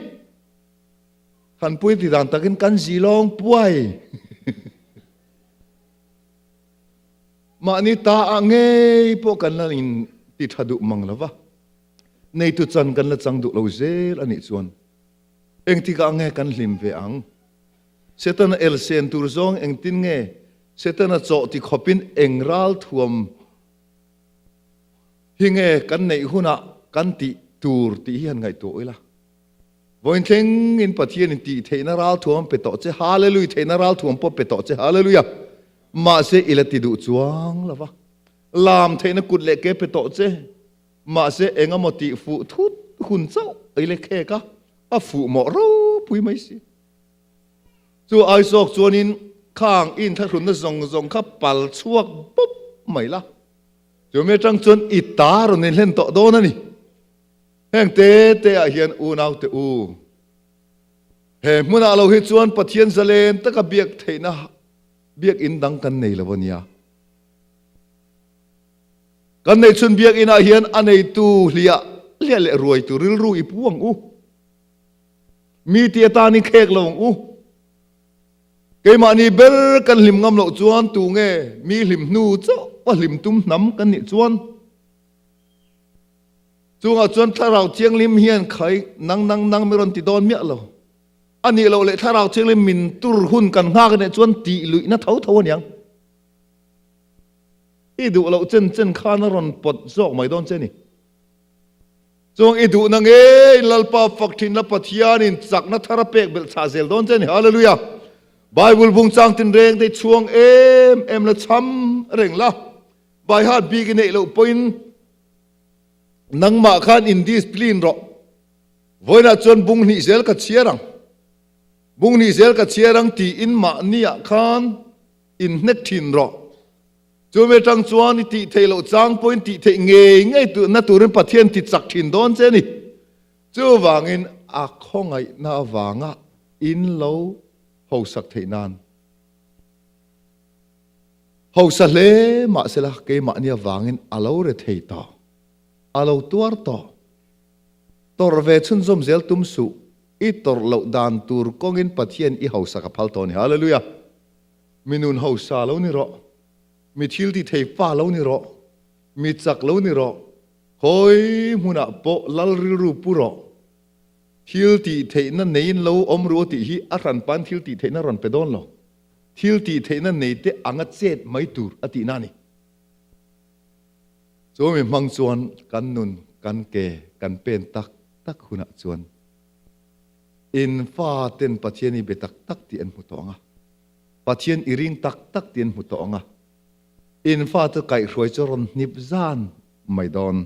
Thanpui ti dan takin kan zilawng puai. Mahni ta ah ngei pawh kan la in ti tha duh mang lo va. Neitu chan kan la chang duh lo zel a nih chuan engtikah nge kan hlim ve ang? Setana elsen tur zawng engtin nge Setana chawh ti khawpin eng ral thuam Hi nge kan neih hunah kan tih tur tih hi han ngaihtuah ila. Vawiin thlengin Pathianin tih theihna ralthuam pe tawh che, Hallelujah, theihna ralthuam pawh pe tawh che, Hallelujah. Mahse i la ti duh chuang lo va. Lam theihna kut leh ke pe tawh che, mahse eng emaw tih fuh thut hun chauh i la khek a, a fuh mawh ropui mai si. Chu ai zawk chuanin khang i inthlahrunna zawng zawng kha pal chhuak bawp mai la. Chumi atang chuan i ta rawn inhlen tawh dawn a ni. Heng te te ah hian unaute u, he hmunah lo hi chuan Pathian zalen taka biak theihna biakinn dang kan nei lo a nia. Kan neihchhun biakinn ah hian a neitu hliah hliah leh ruaitu rilru i pu ang u. Mi ti atan i khek lo ang u. Keimahni ber kan hlim ngam loh chuan tu nge mi hlim hnu chauh a hlim tum hnam kan nih chuan? Chungah chuan Thlarau Thianghlim hian khai nang nang nang mi rawn ti dawn miah lo. A nih loh leh Thlarau Thianghlim min tur hun kan nghak nih chuan tih luihna tho tho a niang. I duh loh chen chen khan a rawn pawt zawk mai dawn che ni. Chuang i duhna ngei Lalpa fak thinna Pathianin chakna thar a pek belh chhah zel dawn che ni. Hallelujah! Bible bung chang tinreng te chhuang em em la cham reng la. By heart bik i neih loh pawhin nangmah khan in discipline rawh. Vawiinah chuan bung hnih zel ka chhiar ang. Bung hnih zel ka chhiar ang tiin mahniah khan in hnek thin rawh. Chumi atang chuan i tih theih loh chang pawhin tih theih ngei ngei na turin Pathian ti chak thin dawn che a ni. Chuvangin a khawngaihna avanga in lo hausak theih nan hausa hle mahsela keimahni avangin a lo re thei tawh, a lo tuar tawh. Tawrh ve chhunzawm zel tum suh, i tawrh loh dan tur kawngin Pathian i hausak a phal tawh a ni. Hallelujah! Mi nun hausa lo ni rawh, mi thil ti thei fa lo ni rawh, mi chak lo ni rawh, khawi hmunah pawh lal rilru pu rawh. Thil tih theihna neiin lo awm ru tih hi a hranpain thil tih theihna rawn pe dawn lo. Thil tih theihna nei te anga chet mai tur a tihna a ni. Chu mi hmang chuan kan nun, kan ke, kan pen tak tak hunah chuan in fa ten Pathian i be tak tak tih an hmu tawh ang a. Pathian i ring tak tak tih an hmu tawh ang a, in fa chu kaihhruai chu rawn hnip zan mai dawn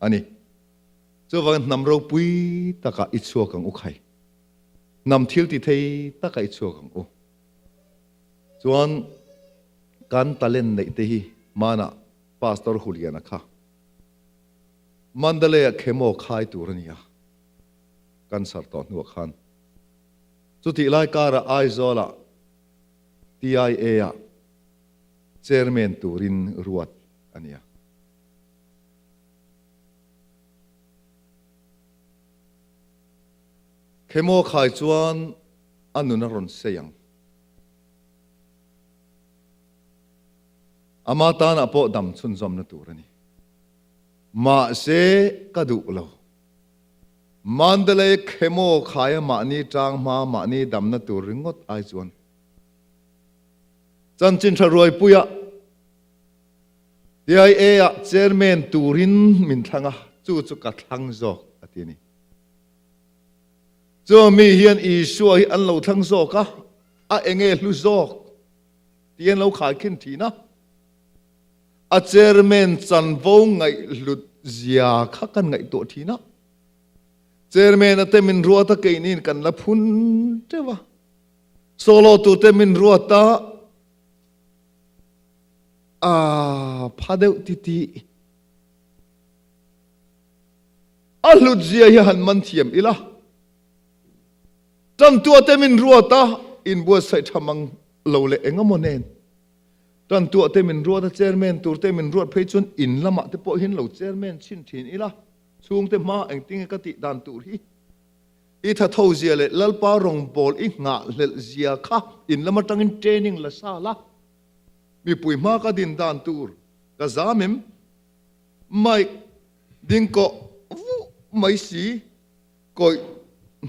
a ni. Chuvangin hnam ropui takah i chhuak ang u khai. Hnam thil ti thei takah i chhuak ang u. Chuan kan talent neih te hi hmanah Pastor Huliana kha Mandalay-ah chemo khai tur a ni a, cancer tawh hnuah khan. Chutih lai karah Aizawlah TIA-ah Chairman turin ruat a ni a. Khemaw khai chuan a nun a rawn sei ang. Ama tanah pawh dam chhunzawmna tur a ni. Mahse ka duh lo. Mandalay Khemaw khaia mahni tang hma mahni damna tur ringawt ai chuan Chanchin tha ruaipuia TIA-ah Chairman turin min thlang a, chu chu ka thlang zawk a ti a ni. Chu mi hian Isua hi an lo thlang zawk a, a enge hlu zawk tih an lo khaikhin thin a. A chairman chanvo ngaihhlut zia kha kan ngaihtuah thin a. Chairman a te min ruat a keinin kan la phun teuh a. Solo tur te min ruat a, a pha deuh ti ti. A hlut zia hi han man thiam ila. Tantua te min ruat a, inbuatsaih tha mang lo leh engemaw nen. Tantuah te min ruat a, chairman tur te min ruat phei chuan in lamah te pawh hian lo chairman chhin thin ila, chhungte hma engtinge ka tih dan tur hi i tha tho zia leh Lalpa rawngbâwl i nghahhlelh zia kha in lam atangin training la sa la, mipui hma ka din dan tur ka zam em? Mike ding kawh vuh mai si, kawih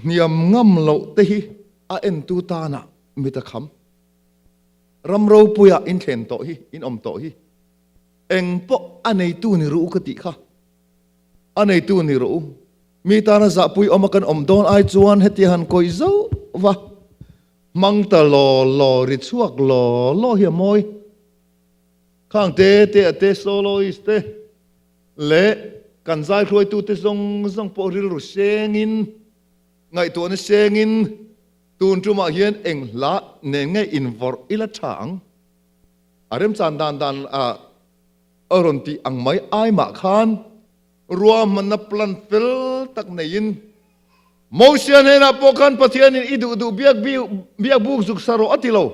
hniam ngam loh te hi a entu tanah mit a kham. Ram ropuia in thlen tawh hi, in awm tawh hi, eng pawh a neitu ni rawh u ka tih kha. A neitu ni rawh u. Mi tana zahpui awma kan awm dawn ai chuan hetia han kawih zauh va, hmang ta law law, ri chhuak law law hi a mawi. Khang te te a te soloist te leh kan zaihruaitute zawng zawng pawh rilru sengin, ngaihtuahna sengin, Tun tumah hian eng hla nen nge invawrh ila tha ang? A remchan dan dan a rawn tih ang mai ai mah khan ruahmanna plan fel tak neiin Mosia hnenah pawh khan Pathianin i duh duh biak biak buk zuk sa rawh a ti lo.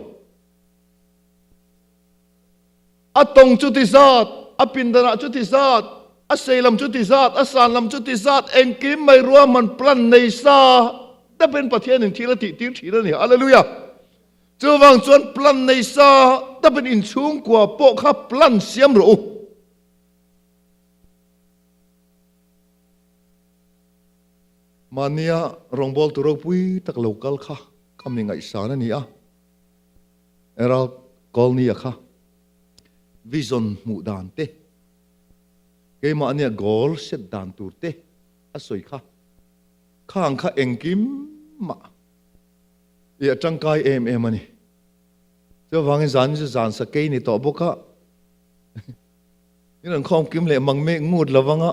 A tawng chu ti zat, a pindanah chu ti zat, a sei lam chu ti zat, a san lam chu ti zat, engkim mai ruahman plan nei sa deuhin Pathianin thil a tih tir thin a ni. Hallelujah! Chuvang chuan plan nei sa deuhin inchhungkua pawh kha plan siam rawh u. Mahnia rawngbawltu ropui tak lo kal kha ka mi ngaihsan a ni a, Erald Colney-a kha vision hmuh dan te, keimahnia goal set dan tur te a sawi kha, khang kha engkim mah i a tangkai em em a ni. Chuvangin zan chu zan sakei ni tawh bawk a, in rawn khawmkim leh mang mek ngut lo vang a.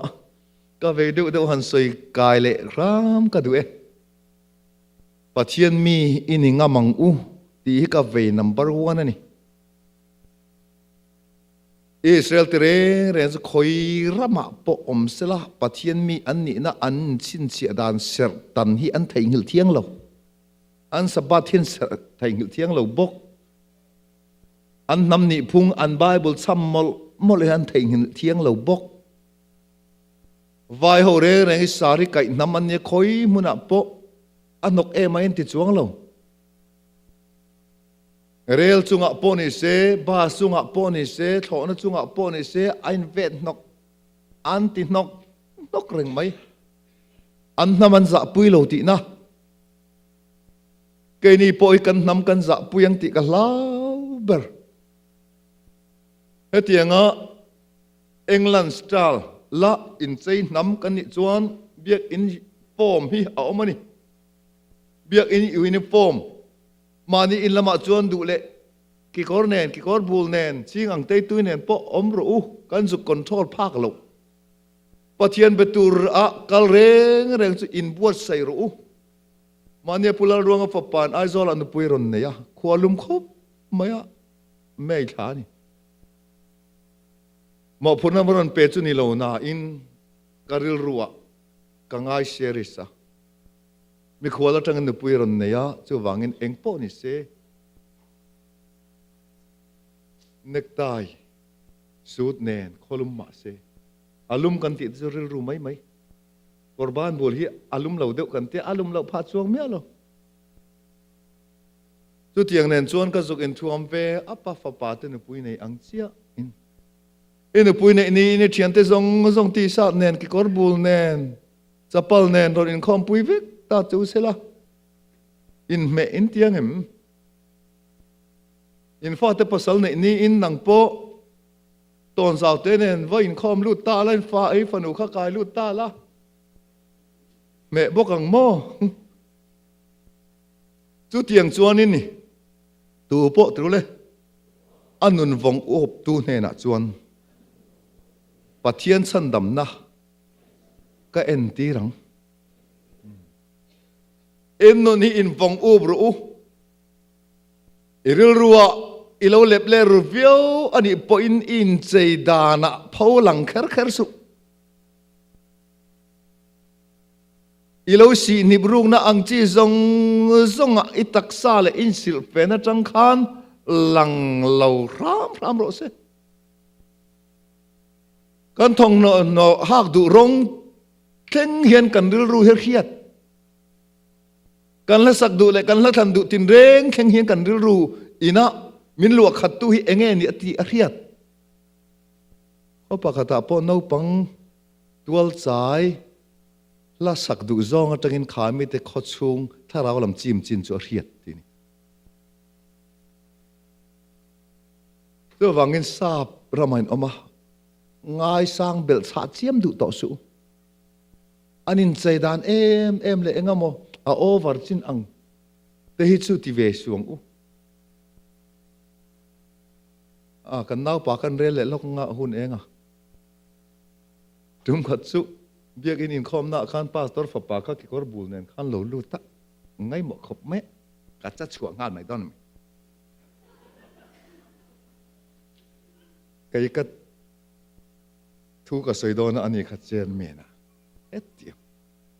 Ka vei deuh deuh han sawi kai leh hram ka duh e. Pathian mi i ni ngam ang u tih hi ka vei number one a ni. Israel ti reng reng chu khawi ramah pawh awm sela Pathian mi an nihna an inchhinchhiah dan serh tan hi an theihnghilh thiang lo. An Sabbath hi an serh theihnghilh thiang lo bawk. An hnam nihphung an Bible chham mawlh mawlh hi an theihnghilh thiang lo bawk. Vai ho reng reng hi sari kaih hnam an nia khawi hmunah pawh a hnawk em a inti chuang lo. Rel chungah pawh ni se, bus chungah pawh ni se, thlawhna chungah pawh ni se a invet hnawk, an ti hnawk hnawk reng mai. An hnam an zahpui lo tihna. Keini pawh hi kan hnam kan zahpui ang tih ka hlau ber. Hetianga England style la inchei hnam kan nih chuan biakinn form hi a awm a ni. Biakinn uniform mahni in lamah chuan duh leh kekawr nen, kekawr bul nen, ching ang teitui nen pawh awm rawh u, kan zuk control phak loh. Pathian be tur ah kal reng reng chu inbuatsaih rawh u. Mahnia Pu Lalruanga fapain Aizawlah nupui rawn nei a, khua lum khawp mai a May thla a ni. Mawhphurhna va rawn pe chu ni lo nain ka rilruah ka ngai series a. Mikhual atangin nupui rawn nei a, chuvangin eng pawh ni se necktie suit nen khawlum mah se a lum kan tih te chu rilru mai mai. Kawrban bul hi a lum lo deuh kan tia, a lum loh phah chuang miah lo. Chutiang nen chuan ka zuk inthuam ve a pa fapa te nupui nei ang chiah in. I nupui neih ni in i thiante zawng zawng t-shirt nen kekawr bul nen chapal nen rawn inkhawmpui vek ta chu sela inhmeh in ti ang em? In fate pasal neih ni in nang pawh tawnzau te nen va inkhawm lut ta la in fa ei fanu kha kai lut ta la hmeh bawk ang maw? Chutiang chuanin ni, tu pawh tirul e, a nun vawng uaptu hnenah chuan Pathian chhandamna ka entir ang. In nun hi invawng up rawh u. I rilruah i lo lep leh ru viau a nih pawhin i inchei danah pho lang kher kher suh. I lo sihnip rukna ang chi zawng zawngah i taksa leh insilhfen atang khan lang lo hram hram rawh se. Kan thawmhnaw hnawh hak duh rawng thleng hian kan rilru hi hriat. Kan hlasak duh leh kan hlathlan duh tinreng thleng hian kan rilru inah min luah khattu hi enge ni a tih a hriat. Khaw pakhatah pawh naupang tualchai Hla sak duh zawng atangin kha mite khaw chhung thlarau lam chim chin chu a hriat ti ni. Chuvangin sap ramah in awm a, ngaisang belh chhah chiam duh tawh suh. An inchei dan em em leh eng emaw a over chin ang te hi chu ti ve suh ang u. A, kan naupa kan rel leh lawk anga hun eng a. Tum khat chu Biakinn inkhawmnaah khan Pastor fapa kha kekawr bul nen khan lo lut a, ngaimawh khawp mai a. Ka cha chhuah nghal mai dawn a mi. Kei ka thu ka sawi dawn a ani kha chairman a hetiang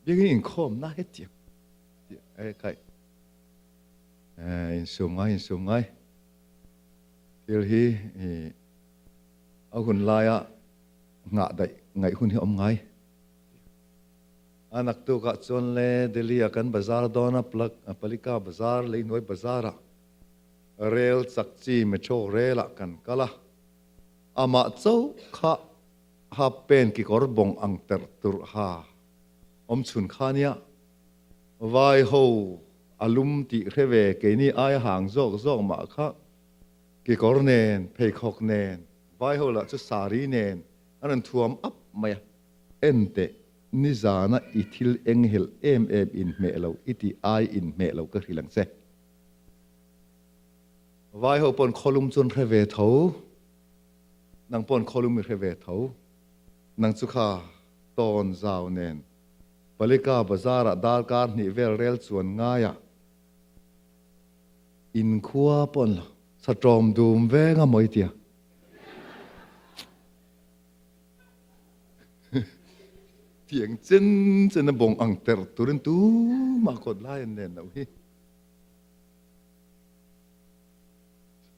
biakin inkhawmna hetiang e kai insum ngai insum ngai thil hi a hun laia nghah daih ngaih hun hi awm ngai. A naktukah chuan le Delhi-ah kan bazar dawn a, Palika Bazar, Leinuai Bazar-ah rel chak chi metro rel-ah kan kal a, amah chauh kha ha pen kekawr bawng ang terh turh ha awm chhun kha nia, vai ho a lum tih hre ve keini aia hang zawk zawk mah kha kekawr nen, pheikhawk nen, vai ho lah chu sari nen an rawn thuam ap mai a. Enteh, nizana i thil enghelh em em inhmeh lo i tih ai inhmeh lo ka hrilh ang che. Vai ho pawn khawlum chuan hre ve tho, nang pawn khawlum i hre ve tho. Nang chu kha tawn zau nen Palika bazar ah darkar hnih vel rel chuan ngaiah inkhua pawn lo satawm dum veng a maw i tia. Tiang chen chen a bawng ang terh turin tumah kawt lai an nen loh hi.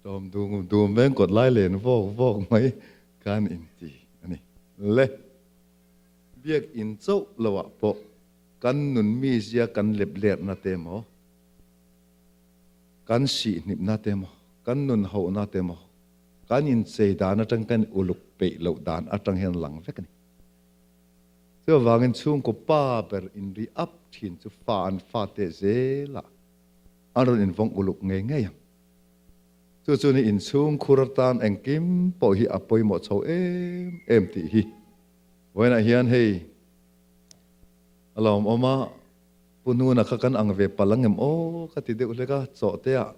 Sawm dum dum veng kawt lai len vawk vawk mai kan inti a ni. Le biak in chauh loah pawh kan nun mizia kan lep lerhna te emaw, kan sihhnipna te emaw, kan nun hohna te emaw, Kan inchei dan atang kan uluk peih loh dan atang hian lang vek a ni. Chuvangin chhungkaw pa ber inri up thin chu fa an fa teh zelah an rawn invawng uluk ngei ngei ang. Chu chu ni inchhung khur atan engkim pawh hi a pawimawh chho em em tih hi vawiinah hian hei a lawmawm a, Pu Nuna kha kan ang ve palh ang em aw ka ti deuh hlek a, chawhte-ah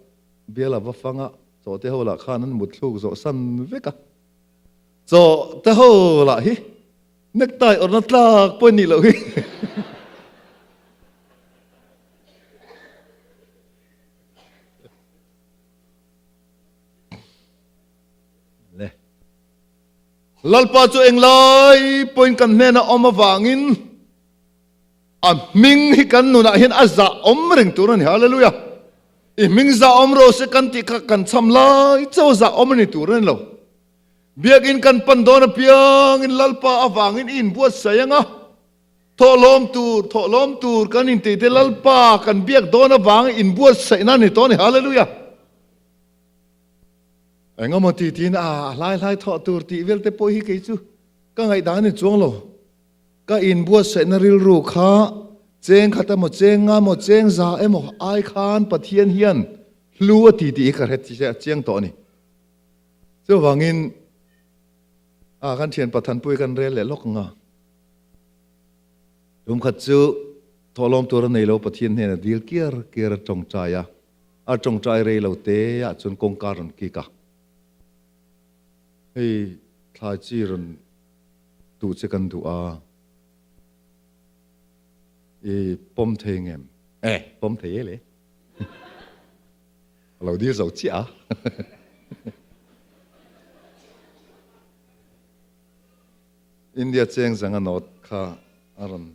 Bial a va fang a, chawhte ho lah khan an mutthluk zawh san vek a. Chawhte ho lah hi necktie awrhna tlak pawh nih loh hi. Le. Lalpa chu englai pawhin kan hnenah awm avangin A hming hi kan nunah hian a zah awm reng tur a ni. Hallelujah! I hming zah awm rawh se kan tih kha kan cham lai chauh zah awm a ni tur a ni lo. Biakinn kan pan dawn apiangin Lalpa avangin i inbuatsaih ang a, thawhlawm tur, thawhlawm tur kan intih te Lalpa kan biak dawn avangin inbuatsaihna a ni tawh a ni. Hallelujah! Engemaw ti tiin a hlai hlai thawh tur tih vel te pawh hi kei chu ka ngaihdan a ni chuang lo. Ka inbuatsaihna rilru kha cheng khat emaw, cheng nga emaw, cheng za emaw ai khan Pathian hian hlu a ti tih hi ka hre chiang tawh a ni. Chuvangin a kan thian Pathanpui kan rel leh lawk ang a. Tum khat chu thawhlawm tur a nei lo Pathian hnena dil kiar kiar a tawngtai a, a tawngtai rei lo te ah chuan kawngka rawn kik a. Hei thlai chi rawn Duh che kan duh a, i pawm thei ngem? E, pawm thei e le. A lo dil zo chiah a. India cheng zanga note kha a rawn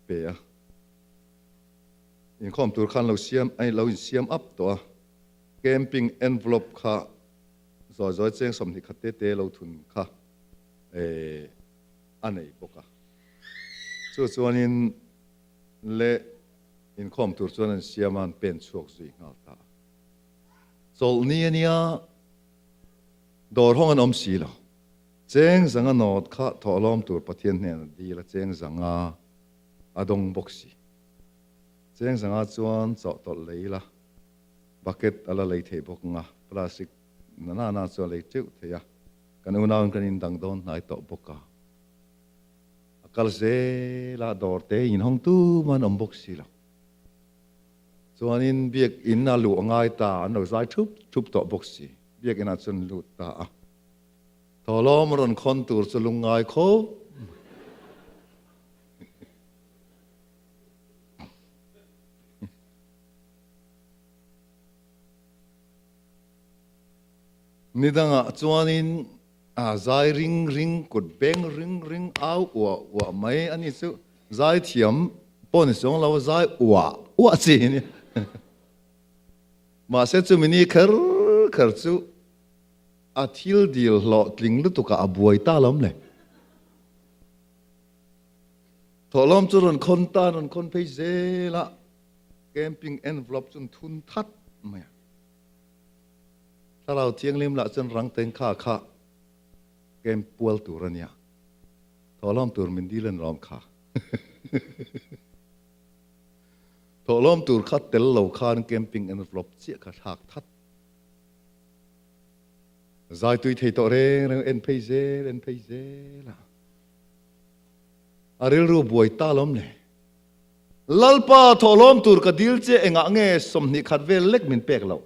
pe a. Inkhawm tur khan lo siam, ai lo insiam up tawh a. Camping envelope kha Zawi zawi cheng 20 khat te te lo thun kha a nei bawk a. Chu chuanin le inkhawm tur chuan an siam a, an pen chhuak zui nghal ta a. Chawlhni a nia, dawr hawng an awm si lo. Cheng zanga nawt kha thawhlawm tur Pathian hnena dil a, cheng zanga a dawng bawk si. Cheng zanga chuan chawhtawlh lei la. Bucket a la lei thei bawk ang a, plastic na na na chu a lei teuh thei a, kan unauin kan indang dawn hnai tawh bawk a, a kal zel a, dawr te inhawng tum an awm bawk si lo. Chuanin biakinn a luh a ngai ta, an lo zai thup thup tawh bawk si, biakinn ah chuan lut ta a, thawhlawm a rawn khawn tur chu lungngai khawp. Nidangah chuanin a zai ring ring, kut beng ring ring, au uah uah mai a ni chu. Zai thiam pawh ni chuang lo, zai uah uah chi a ni. Mahse chumi ni kher kher chu a thil dil hlawhtling lutukah a buai ta lawm le. Thawhlawm chu rawn khawn ta, rawn khawn phei zel a, camping envelope chu an thun that mai a. Thlarau Thianghlim lah chuan rang teng kha kha camp pual tur a nia, thawhlawm tur min dil an lawm kha. Thawhlawm tur kha tel lo khan camping envelope chiah kha thlak that. Zai tui thei tawh reng reng en phei zel en phei zel a. A rilru buai ta lawm le. Lalpa thawhlawm tur ka dil che engah nge 20 khat vel lek min pek loh.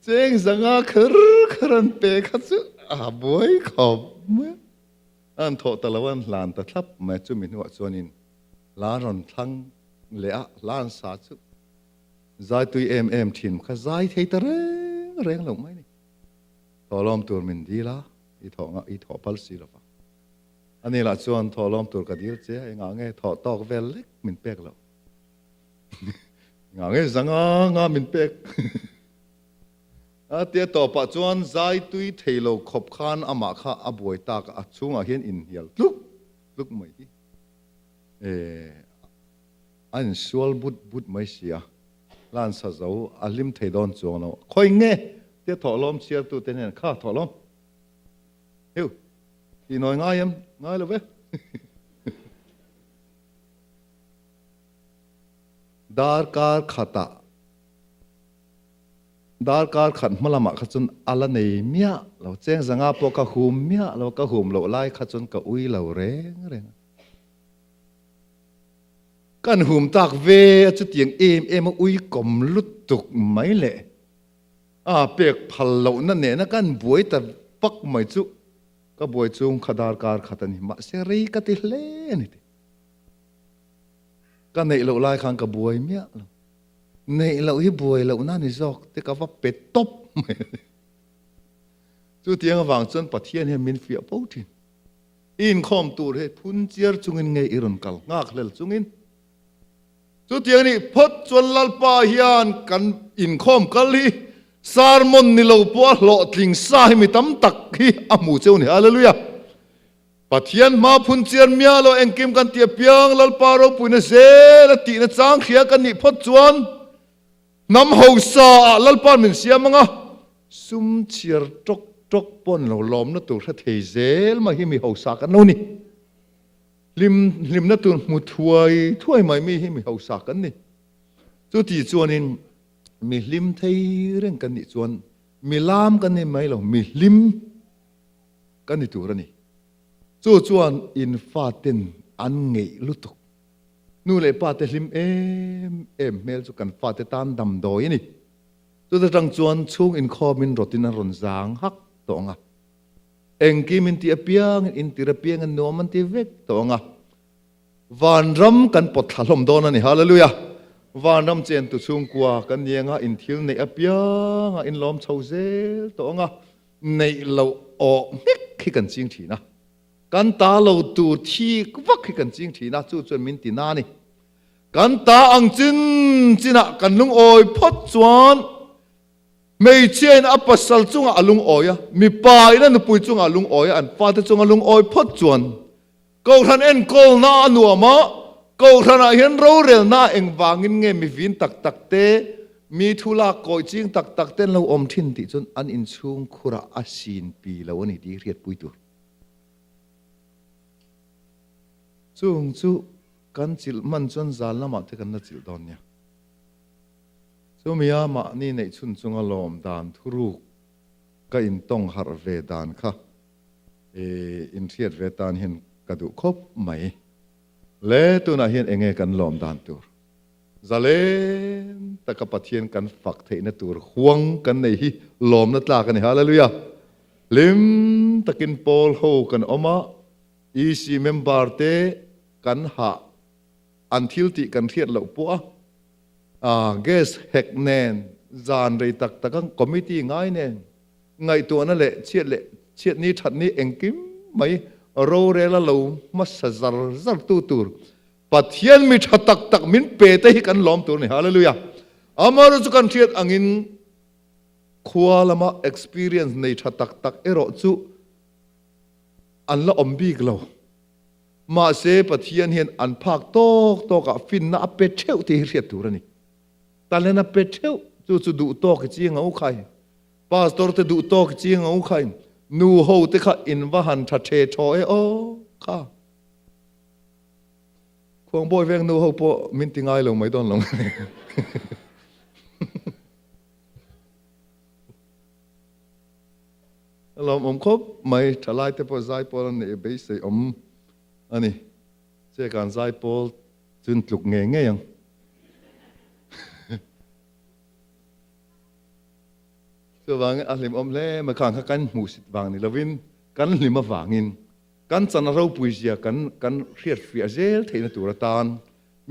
Cheng zanga kher kher an pe kha chu a buai khawp mai a. An thawh ta lo an hlan ta thlap mai chumi hnuah chuanin hla rawn thlang leh a, hla an sa chu zai tui em em thin kha zai thei ta reng reng lo mai ni. Thawhlawm tur min dil a, i thawh ngah i thawh phal si lova. Ani lah chuan thawhlawm tur ka dil che a, engah nge thawh tawk vel lek min pek loh. Engah nge zanga nga min pek. A tia tawpah chuan zai tui thei lo khawp khan amah kha a buai tak a, a chhungah hian inhnial tluk tluk mai hi. E, a insual but but mai si a. Hlan sa zo a hlim thei dawn chuang lo. Khawi nge? Tia thawhlawm chhiartute hnen kha thawhlawm. Hiu, tih nawi ngai em? Ngai lo ve. Darkar khatah, darkar khat hma lamah kha chuan a la nei miah lo. Cheng zanga pawh ka hum miah lo, ka hum loh lai kha chuan ka ui lo reng reng a. Kan hum tak ve a chutiang em em a ui kawm lutuk mai le. A pek phal lohna nena kan buai ta vak mai chu ka buai chung kha darkar khat a ni. Mahse rei ka ti hle a ni tih. Ka neih loh lai khan ka buai miah lo. Neih loh hi buai lohna ni zawk te ka va pe tawp mai a ni. Chutiang avang chuan Pathian hian min fiah fo thin. I inkhawm tur hi phun chiar chungin nge i rawn kal nghak hlel chungin? Chutiang nih phawt chuan Lalpa hian kan inkhawm kal hi sermon ni lo pawh a hlawhtling sa hi mi tam tak hi a hmu cheu ni. Hallelujah! Pathian hma phun chiar miah lo engkim kan ti apiang Lalpa ropuina zel a tihna chang hria kan nih phawt chuan Hnam hausa ah Lalpa'n min siam ang a, sum chhiar tawk tawk pawn lo lawmna tur hre thei zel mai hi mi hausa kan lo ni. Hlim hlimna tur hmu thuai thuai mai mi hi mi hausa kan ni. Chuti chuanin mi hlim thei reng kan nih chuan mi lam kan ni mai lo, mi hlim kan ni tur a ni. Chu chuan in faten an ngeih lutuk. Nu leh pa te hlim em em hmel chu kan fate tan damdawi a ni. Chuta tang chuan chhung inkhawmin rawtin an rawn zang hak tawh ang a. Engkim in ti apiangin in tir apiangin nuam an ti vek tawh ang a. Vanram kan pawt thla hlawm dawn a ni. Hallelujah! Vanram chentu chhungkua kan ni anga in thil neih apianga in lawm chho zel tawh ang a. Neih loh awh nghek hi kan ching thin a. Kan ta lo tur thik vak hi kan ching thin a, chu chuan min ti na a ni. Kan ta ang chin chinah kan lungawi phawt chuan hmeichhiain a pasal chungah a lungawi a, mipain a nupui chungah a lungawi a, an fate chunga lungawi phawt chuan Kohhran enkawlna a nuam a, Kohhranah hian rorelna engvangin nge mi vin tak tak te, mi thu lak kawi ching tak tak te an lo awm thin tih chuan an inchhung khurah a sinpi lo a ni tih hi hriatpui tur. Chung chu kan chilh hman chuan zal lamah te kan la chilh dawn nia. Chumia mahni neih chhun chunga lawm dan thuruk ka intawng harh ve dan kha inhriat ve tan hian ka duh khawp mai. Le tunah hian enge kan lawm dan tur? Zalen taka Pathian kan fak theihna tur huang kan nei hi lawmna tlak a ni. Hallelujah! Hlim takin pawl ho kan awm a, EC member te kan hah, an thil tih kan hriat loh pawh a. Gas hek nen, zan rei tak tak a committee ngai nen, ngaihtuahna leh chhiat leh chhiat ni that ni engkim mai rorel a lo hmasa zar zar tu tur Pathian mi tha tak tak min pe te hi kan lawm tur a ni. Hallelujah! Amaherawhchu chu kan hriat angin khua lama experience nei tha tak tak erawh chu an la awm bik lo. Mahse, Pathian hian an phak tawk tawkah finna a pe theuh tih hi hriat tur a ni. Talent a pe theuh, chu chu duh tawk i chiang ang u khai. Pastor te duh tawk i chiang ang u khai. Nu ho te kha in va han tha the thaw e aw kha. Khuangbawi veng nu ho pawh min ti ngai lo mai dawn lo. A lawmawm khawp mai, thalai te pawh zaipawl an neih beisei awm a ni. Cheka'n zaipawl chun tluk ngei ngei ang. Chuvangin a hlimawm hle mai, khang kha kan hmuhsit vang ni lovin kan hlim avangin kan chan a ropui zia kan kan hriatfiah zel theihna tur atan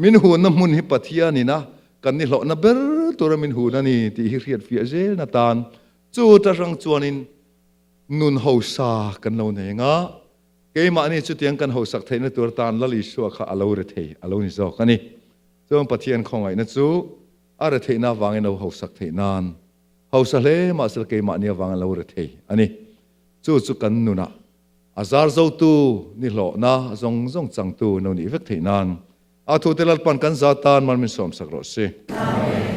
min hunna hmun hi Pathianin a kan nihlawhna ber tura min hun a ni tih hi hriatfiah zelna tan Chu ta hrang chuanin nun hausa kan lo nei anga, keimahni chutiang kan hausak theihna tur tan Lal Isua kha a lo rethei a lo ni zawk a ni. Chuan Pathian khawngaihna chu a retheihna avangin lo hausak theih nan hausa hle mahsela keimahni avangin a lo rethei a ni. Chu chu kan nunah a zar zotu ni hlawhna zawng zawng changtu no nih vek theih nan a thute Lalpan kan za tan mal min sawmsak rawh si. Amen.